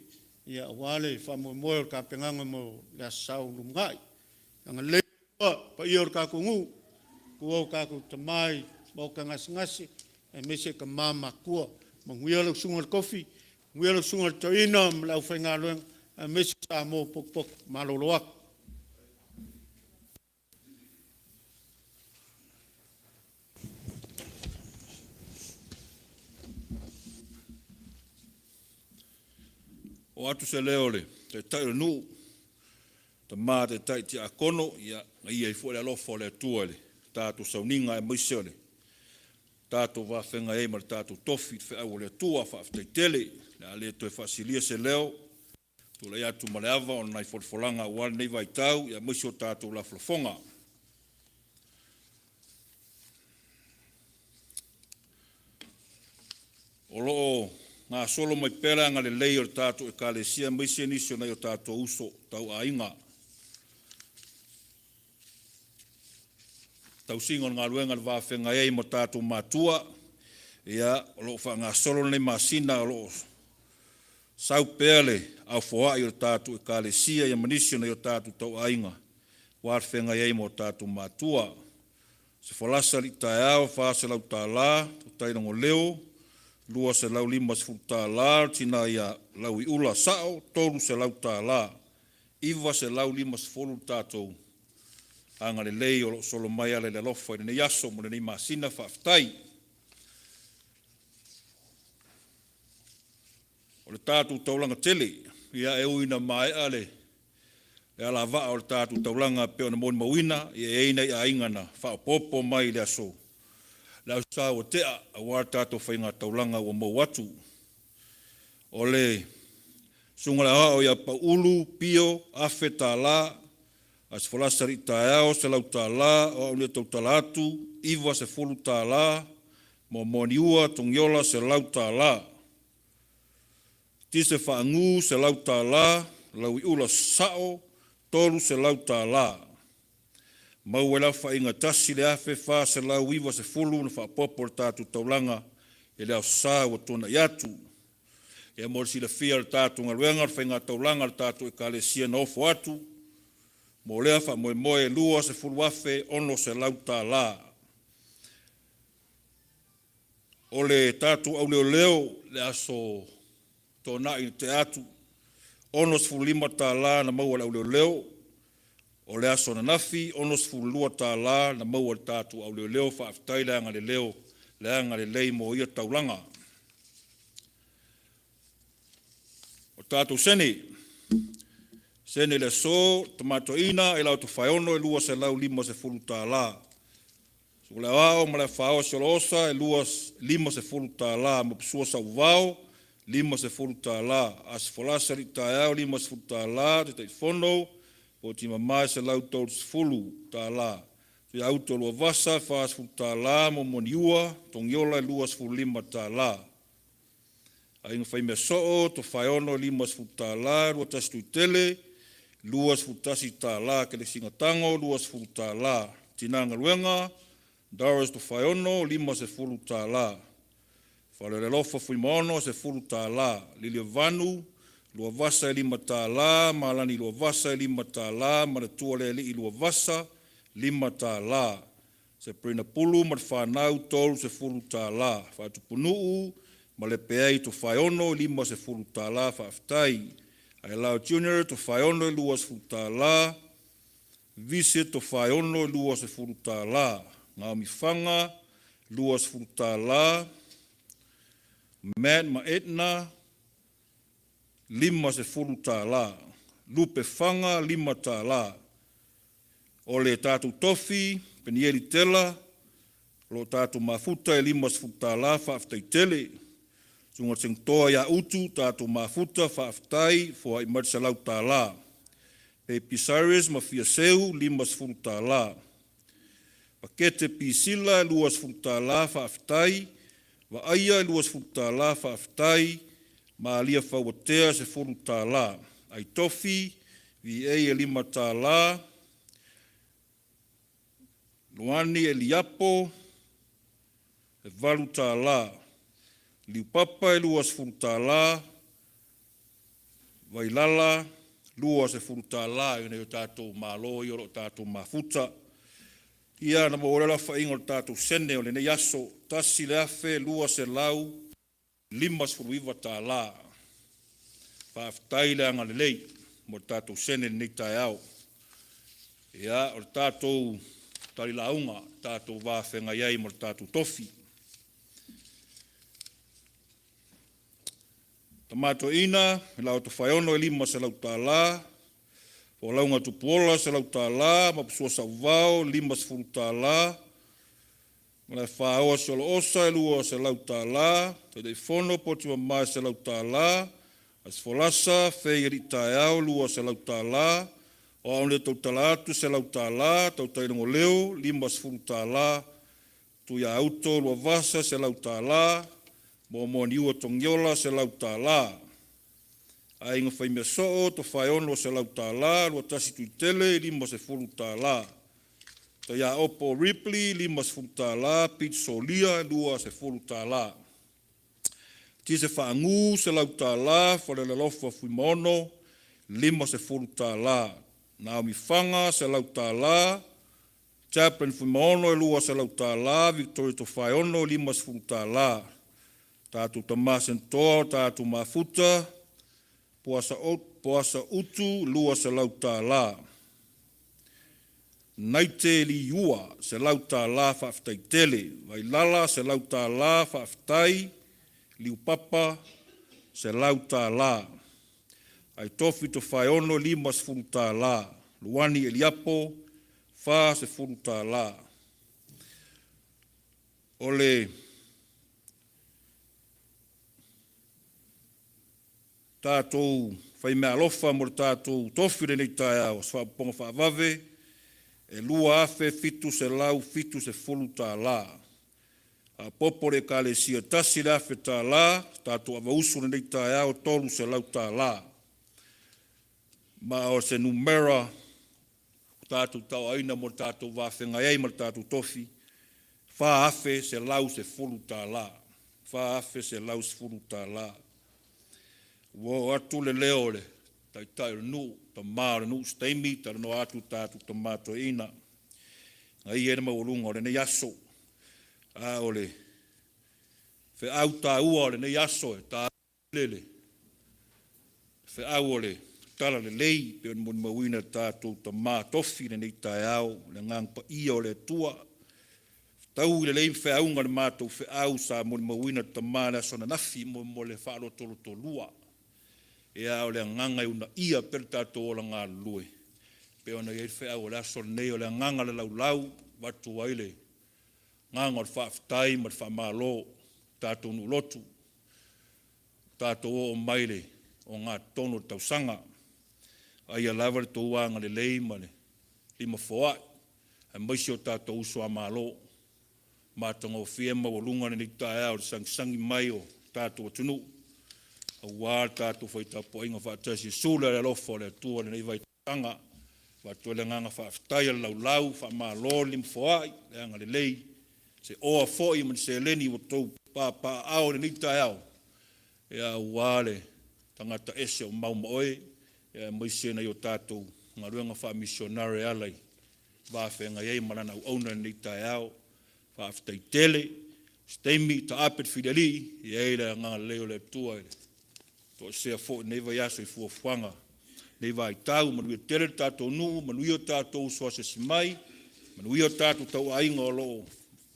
aua le faamoemoe o le tapenaga mo le Aso Sa o lumanai. Agalelei le Atua i le paia o le tatou nuu, tua o tatou tama i maota gasegase aemaise tama matutua. Manuia lau Susuga i le Tofi, manuia lau Susuga i le Toeaina ma le aufaigaluega aemaise Samoa ua potopoto. Malolo atu. Oo atu se leo o le Taitai o le nuu, Tama Taitai Tiakono, ia agai ai foi le alofa o le Atua i le tatou sauniga aemaise o le tatou va feagai ai ma le tatou tofi i le feau a le Atua. Faafetai tele. O le a le toe faasilia se leo, tulai atu ma le ava o nai folafolaga aua lenei vaitau aemaise o tatou lafolafoga. O lo o gasolo mai pea le agalelei o le tatou Ekalesia aemaise nisi o nai o tatou uso tauaiga i le tausiga o le galuega i le va feagai ai ma tatou matua. Ia, o lo o faagasolo lenei masina o lo o sau pea le au foai o le tatou Ekalesia ma nisi o nai o tatou tauaiga aua le feagai ai ma o tatou matua. O se folasa i le alii taeao e $400, Tautailogoleo e $250, le tina ia Lauiula Sa'o e $300. E $950 le tatou agalelei o lo o solo mai e ala i le alofa i lenei aso ma lenei masina. Faafetai. O le tatou taulaga tele, ia e ui ina maea le alavaa o le tatou taulaga e pei ona molimauina, e i ai nai aiga na faaopoopo mai i le Aso Sa ua te'a aua le tatou faigataulaga ua mou atu. O le Susuga i le Aoao ia Pauulu Pio Afe $1,000, Aso Folasa alii taeao $100, O au nei e tautala atu e $90, Moamoa Niua Togiola $100, Tise Faagu $100, Lauiula Sa'o $300. Maua ai le aofaiga e $1,490 na faaopoopo i le tatou taulaga i le Aso Sa ua tuanai atu. Ia mo le silafia e le tatou galuega o le faigataulaga a le tatou Ekalesia na ofo atu mo lea faamoemoe e $20,600. O le tatou au leoleo i le Aso Toonai na tea atu, e $65 na maua e le au leoleo. O le aso ananafi, e $62 na maua e le tatou au leoleo. Faafetai le agalelei mo ia taulaga. O tatou sene, sene o le aso, Tama Toeaina Ailao Tofaeono e $250. Susuga i le Aoao ma le Afaoa Siolaosa e $50, Mapusua Sauvao e $50, Aso Folasa alii taeao e $50, Taitaifono Fuatimama e $130, Tuiauto Luavasa e $40, Moamoa Niua Togiola e $25, Aiga Faimeasoo o Tofaeono e $50, Luatasi Tuitele e $21, Kelesina Tago e $20, Tina Galuega Doris Tofaeono e $50, Faleoloalofa Fuimaono e $10, Liliavanu Luavasa e $5, Malani Luavasa e $5, Maotualealii Luavasa e $5, Saperina Pulu ma le fanau e $30, Faatupunuu Malepeai Tofaeono e $50. Faafetai. Ailao Junior Tofaeono e $20, Vise Tofaeono e $20, Naomi Faga e $20, Matt ma Edna e $50, Lupe Faga e $5. O le tatou tofi Penieli Tela o lo o tatou mafuta e $50. Faafetai tele. Susuga i le Senatoa ia Utu tatou mafuta, faafetai, foai mai le $100. Baby Cyrus ma Fiaseu, $50. Pakete Pisila, e $20, faafetai. Vaaia, $20, faafetai. Malia Fauatea, $10. Aitofi VA e $5. Loani Eliapo, e $8. Liupapa e $20, Vailala $20 i nai o tatou malo ia o lo o tatou mafuta. Ia, ona maua ai lea o le aofaiga o le tatou sene o lenei aso, $1,259. Faafetai le agalelei mo le tatou sene i lenei taeao. Ia, o le tatou talilauga, le tatou va feagai ai ma le tatou tofi. Tama Toeaina Leo Tofaeono e $500, Folauga Tupuola $100, Maposua Sauvao $50, Malaefaoa Siolaosa $200, Taitaifono Potimamae $100, Aso Folasa Fei Alii Taeao $200, O Au e Tautala Atu $100, Tautailogoleo $50, Tuiauto Luavasa $100, Moamoaniua Togiola $100, Aiga Faimeasoo Tofaeono $100, Luatasi Tuitele $50, Taiaopo Ripley $50, Pete Solia $20, Tise Faagu $100, Falealalofa Fuimaono $50, Naomi Faga $100, Chaplin Fuimaono $200, Victoria Tofaeono $50. Tatou Tama Senatoa o tatou Mafuta, Poasa Utu $200, Naite Liua $100 faafetai tele. Vailala $100 faafetai. Liupapa $100. Aitofi Tofaeono $50. Luani Eliapo $40. O le tatou faimeaalofa mo le tatou tofi i lenei taeao, o se faaupuga faavave e $2,770. Faaopoopo i le Ekalesia e $1,000, tatou avausu i lenei taeao e $300. Ma o se numera ua tatou tauaaoina mo le tatou va feagai ai ma le tatou tofi, e $4,110. $4,110. Ua oo atu le leo o le Taitai o le nuu, le Tama o le nuu i se taimi talanoa atu le tatou Tama Toeaina e agaia ai le maualuga o lenei aso. A o le feau taua o lenei aso, e taua tele le feau o le Talalelei pei ona molimauina e le tatou Tama Tofi i lenei taeao, le Agaga Paia o le Atua. Fetaui lelei feauga i le matou feau sa molimauina e le Tama i le aso ananafi mo le faalotolotolua. Ia, o le agaga e uunaia pea le tatou ola galulue pei ona i ai le feau o le aso lenei. O le agaga o le laulau e avatu ai le agaga o le faafetai ma le faamalo i le tatou nuu lotu, ua tatou oo mai i le ogatotonu o le tausaga. Vaaia lava le tou agalelei ma le lima foai aemaise o tatou uso a Malo. Matagofie ma maualuga lenei taeao i le sagisagi mai o le tatou atunuu aua le tatou fai tapuaiga faatasi e sula le alofa o le Atua i lenei vaitausaga. E avatu ai le agaga faafetai a le laulau, faamalo le limafoai, le agalelei, se oa foi ma ni seleni ua outou papaaao i lenei taeao aua le tagata ese o mau ma oe, aemaise nai o tatou galuega faamisionare e ala i le va feagai ai ma lana auauna i lenei taeao. Faafetai tele. Se taimi taape le filialii, e i ai le agalelei o le Atua i le toesea foi i lenei vaiaso i fuafuaga i lenei vaitau. Manuia tele le tatou nuu, manuia tatou uso asiasi mai, manuia tatou tauaiga o lo o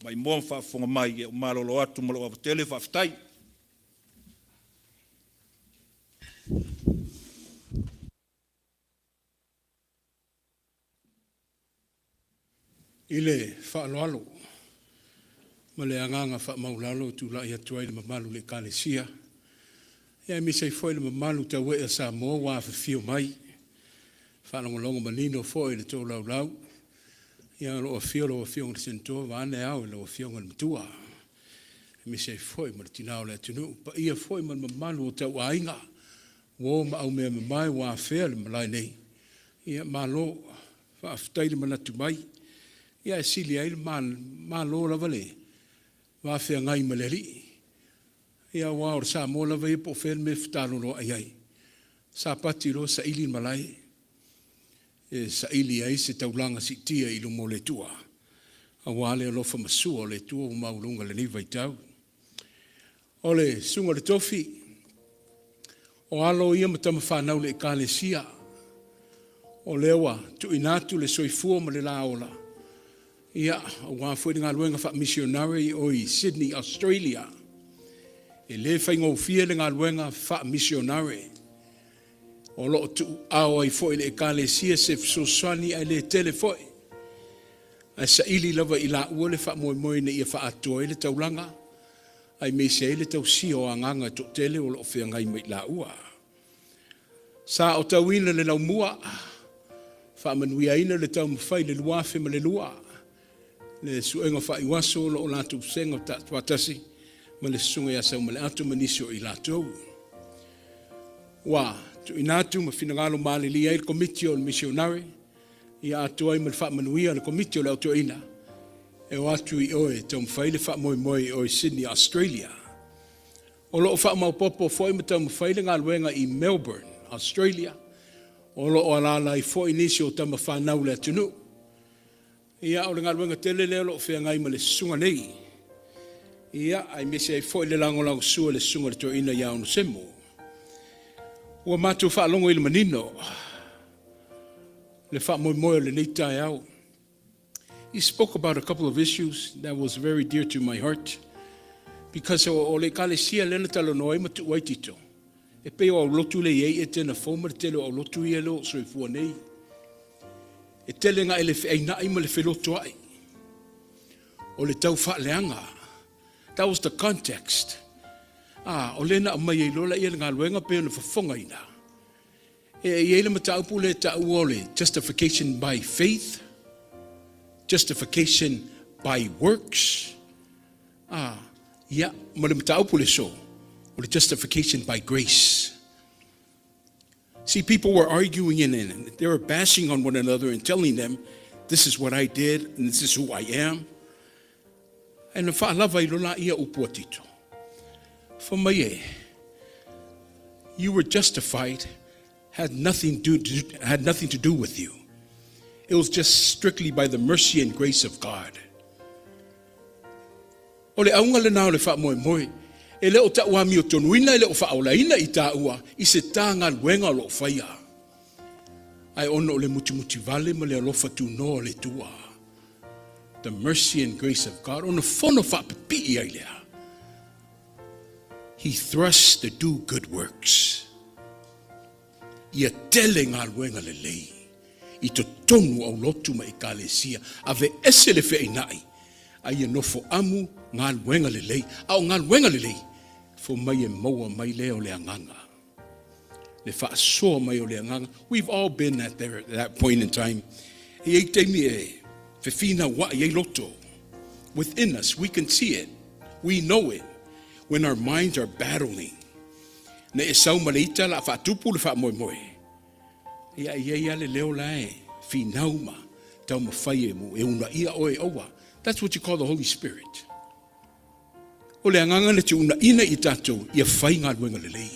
maimoa ma faafofoga mai. Ia ua malolo atu ma lou ava tele, faafetai. I le faaaloalo ma le agaga faamaualalo e tulai atu ai i le mamalu o le Ekalesia, aemaise ai foi le mamalu tauee o Samoa ua afifio mai. Faalogologo manino foi i le tolaulau, ia o lo o afio lau Afioga i le Senatoa vaeane Ao i lau Afioga i le Matua, aemaise ai foi ma le tina o le atunuu, paia foi ma le mamalu o tauaiga, uo ma aumeamamae ua afea le malae nei. Ia malo faafetai le manatu mai, ae sili ai le malo lava le va feagai ma le Alii. Ia aua o le Samoa lava ia po o fea le mea e fetaaloloai ai, sapati loa saili le malae e saili ai se taulaga siitia i luma o le Atua, aua le alofa masua o le Atua ua maualuga i lenei vaitau. O le susuga i le tofi, o alo ia ma tamafanau a le Ekalesia, o lea ua tuuina atu le soifua ma le laola, ia, aua foi le galuega faamisionare i o i Sydney, Australia. E le faigofie le galuega faamisionare. O lo o tuuao ai foi i le Ekalesia se fesoasoani ae le tele foi, ae saili lava i laua le faamoemoe ina ia faaatoa ai le taulaga, aemaise ai le tausia o agaga e toatele o lo o feagai ma i laua. Sa aotauina le laumua, faamanuiaina le taumafai i le 2002, le suega faaiuaso o lo o latou vasega faatasi ma le susuga ia Saumaleato ma nisi o i latou. Ua tuuina atu ma finagalo malilie ai le Komiti o le Misionare, ia atoa ai ma le faamanuia a le Komiti o le Au Toeaina, e o atu i o e taumafai le faamoemoe i o i Sydney, Australia. O lo o faamaopoopo foi ma taumafai le galuega i Melbourne, Australia, o lo o alaala ai foi nisi o tamafanau a le atunuu. Ia, o le galuega tele lea o lo o feagai ma le susuga nei, ia, aemaise ai foi le lagolagosua i le susuga i le toeaina ia Onosemo. Ua matou faalogo i le manino le faamoemoe o lenei taeao. He spoke about a couple of issues that was very dear to my heart because o le ekalesia lea na talanoa ai ma tuu ai Tito, e pei o aulotu lea e i ai Etena fou ma le tele o aulotu ia lea o soifua nei. E tele na ele feainai ma le felotoai o le tau faaleaga. That was the context. Ah, o lea na aumai ai loa ia le galuega pe ona fofogaina. E i ai le mataupu lea e taua o le justification by faith, justification by works, ah, ia, ma le mataupu le so, o le justification by grace. See, people were arguing and they were bashing on one another and telling them, this is what I did and this is who I am. And na faalava i lola ia upu a Tito. Fai mai e, you were justified, had nothing to do with you. It was just strictly by the mercy and grace of God. O le auga lena o le faamoemoe. E le o tauamiotonuina, e le o faaolaina i taua i se tā galuega o lo o faia. Ae ona o le mutimutivale ma le alofa tunoa o le Atua. The mercy and grace of God. Ona fono faapipii ai lea. He thrusts to do good works. Ia tele galuega lelei i totonu o aulotu ma ekalesia. Aveese le feainai, a ia nofo amu galuega lelei. A o galuega lelei, fai mai e maua mai lea o le agaga. Le faasoa mai o le agaga. We've all been at there, at that point in time. E i ai taimi e fefinauai ai loto. Within us, we can see it. We know it. When our minds are battling. Na e sau ma le ita la faatupu le faamoemoe. Ia e i ai lava le leo la e finau ma taumafai e mu e unaia oe aua. That's what you call the Holy Spirit. O le agaga na te unaina i tatou ia fai galuega lelei.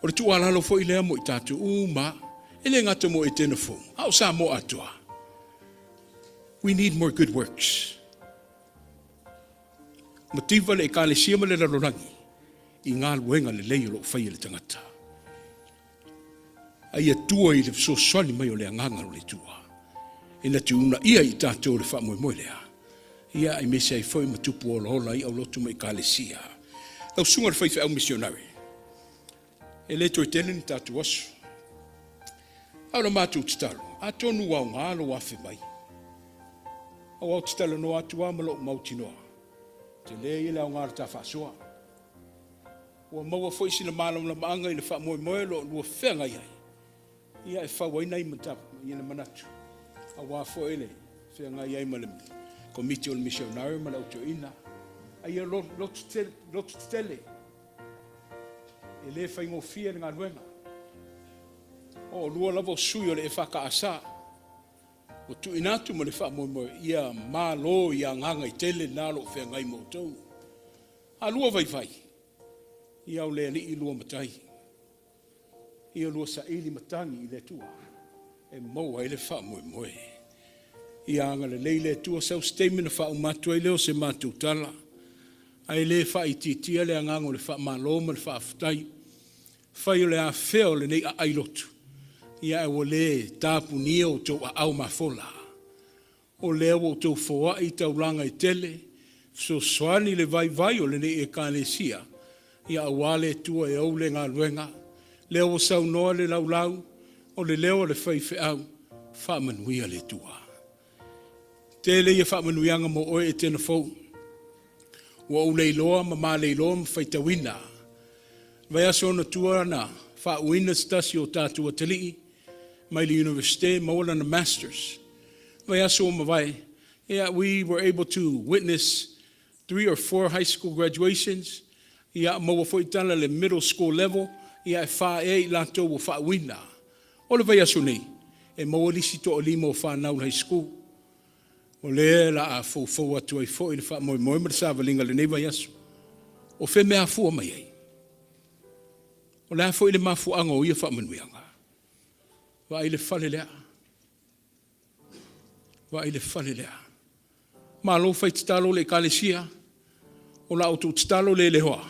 O le tuualalo foi lea mo i tatou uma, e le gata mo Etena fou, a o Samoa atoa. We need more good works. Mativa le ekalesia ma le lalolagi i galuega lelei o lo o fai e le tagata. A ia tua i le fesoasoani mai o le agaga o le Atua. E na te uunaia i tatou le faamoemoe lea. Ia, aemaise ai foi ma tupu olaola ai aulotu ma ekalesia. Lau susuga i le faifeau misionare, e le toe tele ni tatou aso. A o le matou tatalo, atonu ua aoga lou afe mai. Aua ou te talanoa atu lava ma lou mautinoa, tele ia le aoga o le ta faasoa. Ua maua foi sina malamalamaaga i le faamoemoe o lo o lua feagai ai. Ia, e fau ai nai manatu aua foi le feagai ai ma le Komiti o le Misionare ma le Au Toeaina. A ia loto tetele, e le faigofie le galuega. O oulua lava o sui o le EFKS, ua tuuina atu ma le faamoemoe, ia malo i agaga e tele na o lo o feagai ma outou. A lua vaivai, ia o le Alii lua Matai, ia lua saili matagi i le Atua e maua ai le faamoemoe. Ia agalelei le Atua, sau se taimi ona faauma atu ai lea o se matou tala, ae le faaitiitia le agaga o le faamalo ma le faafetai. Fai o le afea o lenei aai lotu, ia ae ua le tapunia outou aao mafola. O lea ua outou foai taulaga e tele, fesoasoani le vaivai o lenei Ekalesia, ia aua le Atua e ou le galuega. Lea ua saunoa le laulau, o le leo o le faifeau, faamanuia le Atua. Tele ia faamanuiaga mo oe Etena fou. Ua ou le iloa ma ma le iloa ma faitauina. Vaiaso ona tua na faauuina se tasi o tatou atalii mai le Universite maua lana Masters. Vaiaso ua mavae, yeah, we were able to witness three or four high school graduations. Ia, maua foi tala le middle school level, ia e fa ea i latou ua faauuina. O le vaiaso nei, e maua lisi toalima o fanau high school. O lea la a foufou atu ai foi le faamoemoe ma le savaliga i lenei vaiaso. O fea mea afua mai ai? O le a foi le mafuaaga o ia faamanuiaga? Vaai le fale lea. Vaai le fale lea. Malo fai tatalo le Ekalesia, o la outou tatalo le leoa,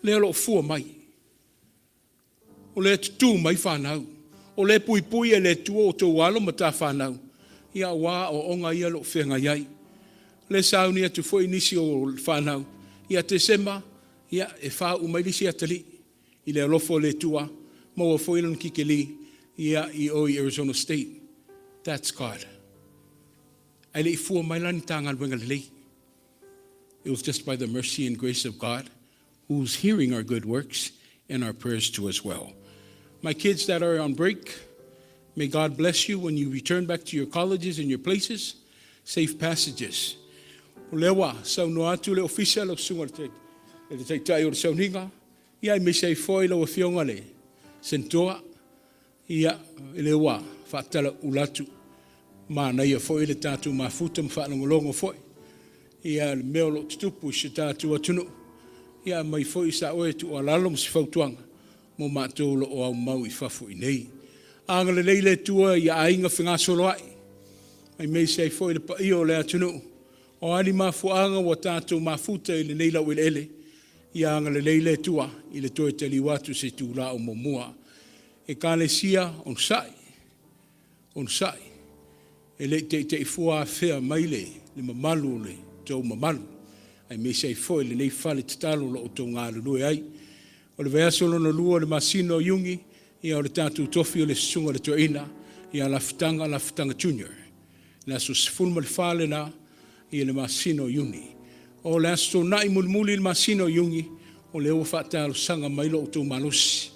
lea o lo o fua mai. O lea tutū mai fanau. O lea puipui e le Atua o outou alo ma ta fanau, ia aua aoaoga ia o lo o feagai ai. O lea sauni atu foi nisi o fanau, ia Tesema, ia e fāuu mai le isi atalii i le alofa o le Atua, maua foi lona tikeri ia i o i Arizona State. That's God. Ae le i fua mai la ni tā galuega lelei. It was just by the mercy and grace of God who's hearing our good works and our prayers too as well. My kids that are on break, may God bless you when you return back to your colleges and your places. Safe passages. O lea ua saunoa atu le ofisa lau susuga i le taitai o le sauniga, ia aemaise ai foi lau afioga le Senatoa, ia lea ua faatalaula atu, manaia foi le tatou mafuta ma faalogologo foi ia le mea o lo o tutupu i si o tatou atunuu, ia aumai foi sa oe tuualalo ma se fautuaga mo matou o lo o aumau i fafo i inei. Agalelei le Atua i aiga fegasoloai, aemaise ai foi le paia o le atunuu, o a ni mafuaaga ua tatou mafuta i lenei laueleele, ia agalelei le Atua i le toe taliu atu i se itula o muamua. Ekalesia, onosai, onosai, e le i teitei fua afea mai le mamalu o le tou mamalu, aemaise ai foi lenei fale tatalo o lo o outou galulue ai. O le vaiaso lona lua o le masina o Iuni, ia o le tatou tofi o le susuga i le toeaina ia Lafitaga Lafitaga Junior. Le aso 14 lena i le masina o Iuni. O le aso Toonai mulimuli i le masina o Iuni, o lea ua faatalosaga mai lo outou malosi.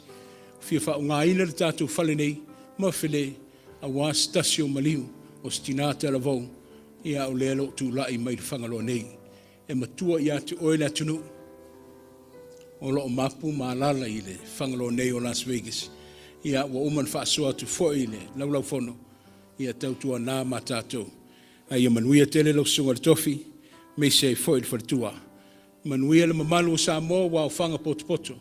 Fia faaugaina le tatou fale nei ma fale aua se tasi o maliu o se tina talavou, ia o lea o lo o tulai mai le Fagaloa nei. E matua ia te oe le atunuu o lo o mapu ma alala i le Fagaloa nei o Las Vegas. Ia ua uma ona faasoa atu foi i le Laulaufono, ia tautuana ma tatou. Ae ia manuia tele lau susuga i le tofi, aemaise ai foi le faletua. Manuia le mamalu o Samoa ua aofaga potopoto,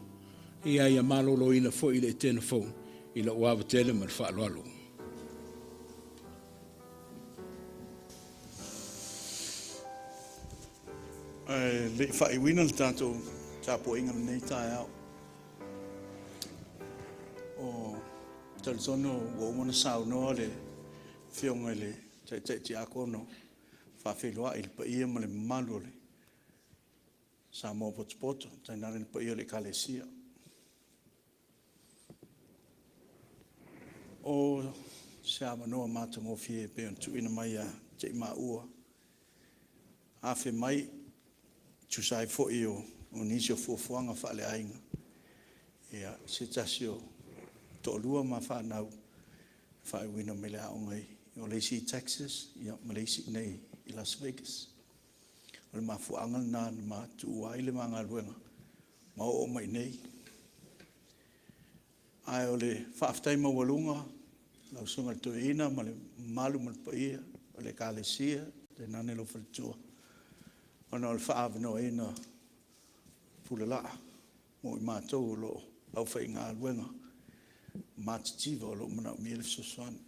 ia ia maloloina foi i le Etena fou i lou ava tele ma le faaaloalo. Ae le i faaiuina le tatou tapuaiga i lenei taeao, o talitonu ua uma ona saunoa le Afioga i le Taitai Tiakono faafeiloai i le paia ma le mamalu o le Samoa potopoto, tainane le paia o le Ekalesia. O se avanoa matagofie e pei ona tuuina mai ia te i maua, afe mai e tusa ai foi o nisi o fuafuaga faaleaiga, ia, se tasi o toalua ma fanau. Faaiuina mai le aoga i, o le isi i Texas, ia, ma le isi i inei i Las Vegas. O le mafuaaga lena na ma tuua ai le ma galuega ma oo mai i inei. Ae o le faafetai maualuga lau Susuga i le Toeaina ma le mamalu ma le paia o le Ekalesia, tainane lou faletua, ona o le faaavanoaina o Pulalaa mo i matou o lo o aufaigaluega matitiva o lo o manaomia le fesoasoani.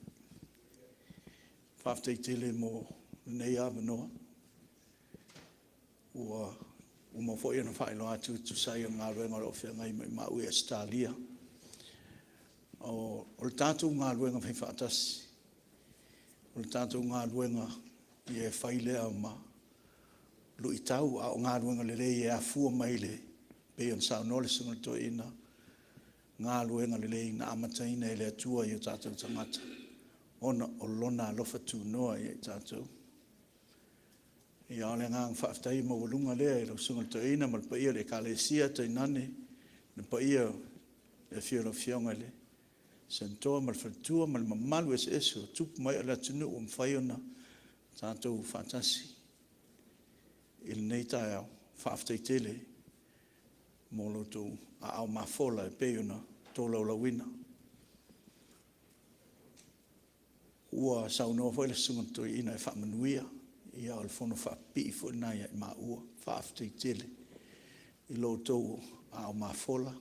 Faafetai tele mo lenei avanoa. Ua uma foi ona faailoa atu e tusa ai o le galuega o lo o feagai ma i Ausetalia. O le tatou galuega faifaatasi, o le tatou galuega e fai lea ma luitau, a o galuega lelei e afua mai pei ona saunoa le Susuga i le Toeaina, galuega lelei na amataina e le Atua i o tatou tagata ona o Lona alofa tunoa ia i tatou. Ia, a o le agaga faafetai maualuga lea i lau Susuga i le Toeaina ma le paia o le Ekalesia, tainane le paia i le afio o lau Afioga i le Senator ma le faletua ma le mamalu eseese o tupu ma ee o le atunuu ua mafai ona tatou faatasi i lenei taeao. Faafetai tele mo lo outou aao mafola e pei ona tolaulauina. Ua saunoa foi le Susuga i le Toeaina e faamanuia, ia o le fono faapipii foi lena ia i maua. Faafetai tele i lo outou aao mafola,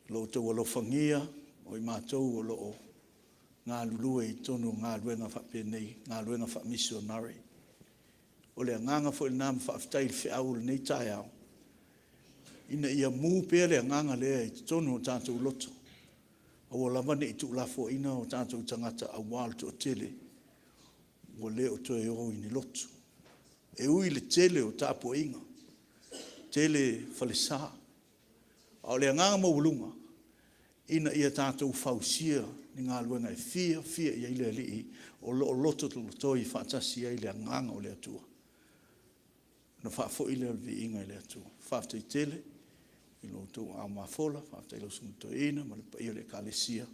lo outou alofagia o i matou o lo o galulue i totonu o galuega faapenei, galuega faamisionare. O le agaga foi lena ma faafetai i le feau o lenei taeao, ina ia mu pea le agaga lea i totonu o tatou loto, aua lava ne i tuulafoaiina o tatou tagata aua o le toatele ua le o toe o i ni lotu. E ui i le tele o tapuaiga, tele falesa, a o le agaga maualuga, ina ia tatou fausia ni galuega e fiafia i ai le Alii o lo o lotolotoi faatasi ai le Agaga o le Atua, ona faafoi lea o le viiga i le Atua. Faafetai tele i lo outou aao mafola, faafetai i lau Susuga i le Toeaina ma le paia o le Ekalesia,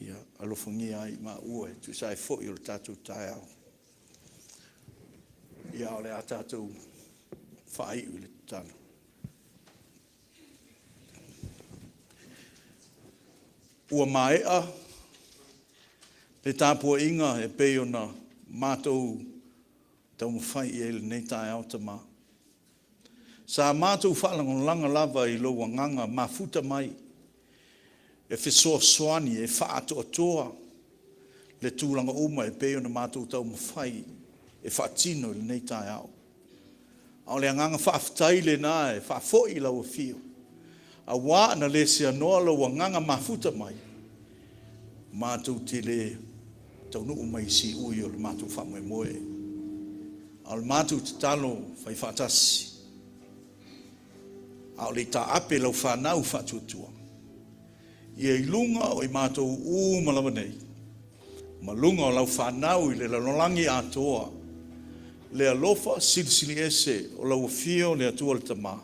ia alofagia ai maua e tusa ai foi o le tatou taeao. Ia, a o le a tatou faaiu i le tatalo. Ua maea le tapuaiga e pei ona matou taumafai i ai i lenei taeao Tama. Sa matou faalagolago lava i lou Agaga mafuta mai e fesoasoani e faaatoatoa le tulaga uma e pei ona matou taumafai e faatino i lenei taeao. A o le agaga faafetai lena e faafoi i lau Afio, aua ana le seanoa lou Agaga mafuta mai, matou te le taunuu mai i siui o le matou faamoemoe. A o le matou tatalo faifaatasi, a o le i taape lau fanau faatuatua, ia i luga o i matou uma lava nei, ma luga o lau fanau i le lalolagi atoa, le alofa silisili ese o lau Afio le Atua le Tama,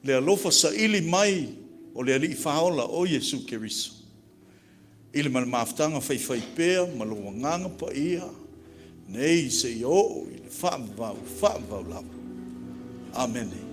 le alofa saili mai o le Alii Faaola o Iesu Keriso, i le ma le mafutaga faifaipea ma lou Agaga Paia, nei seia oo i le faavavau, faavavau lava. Amene.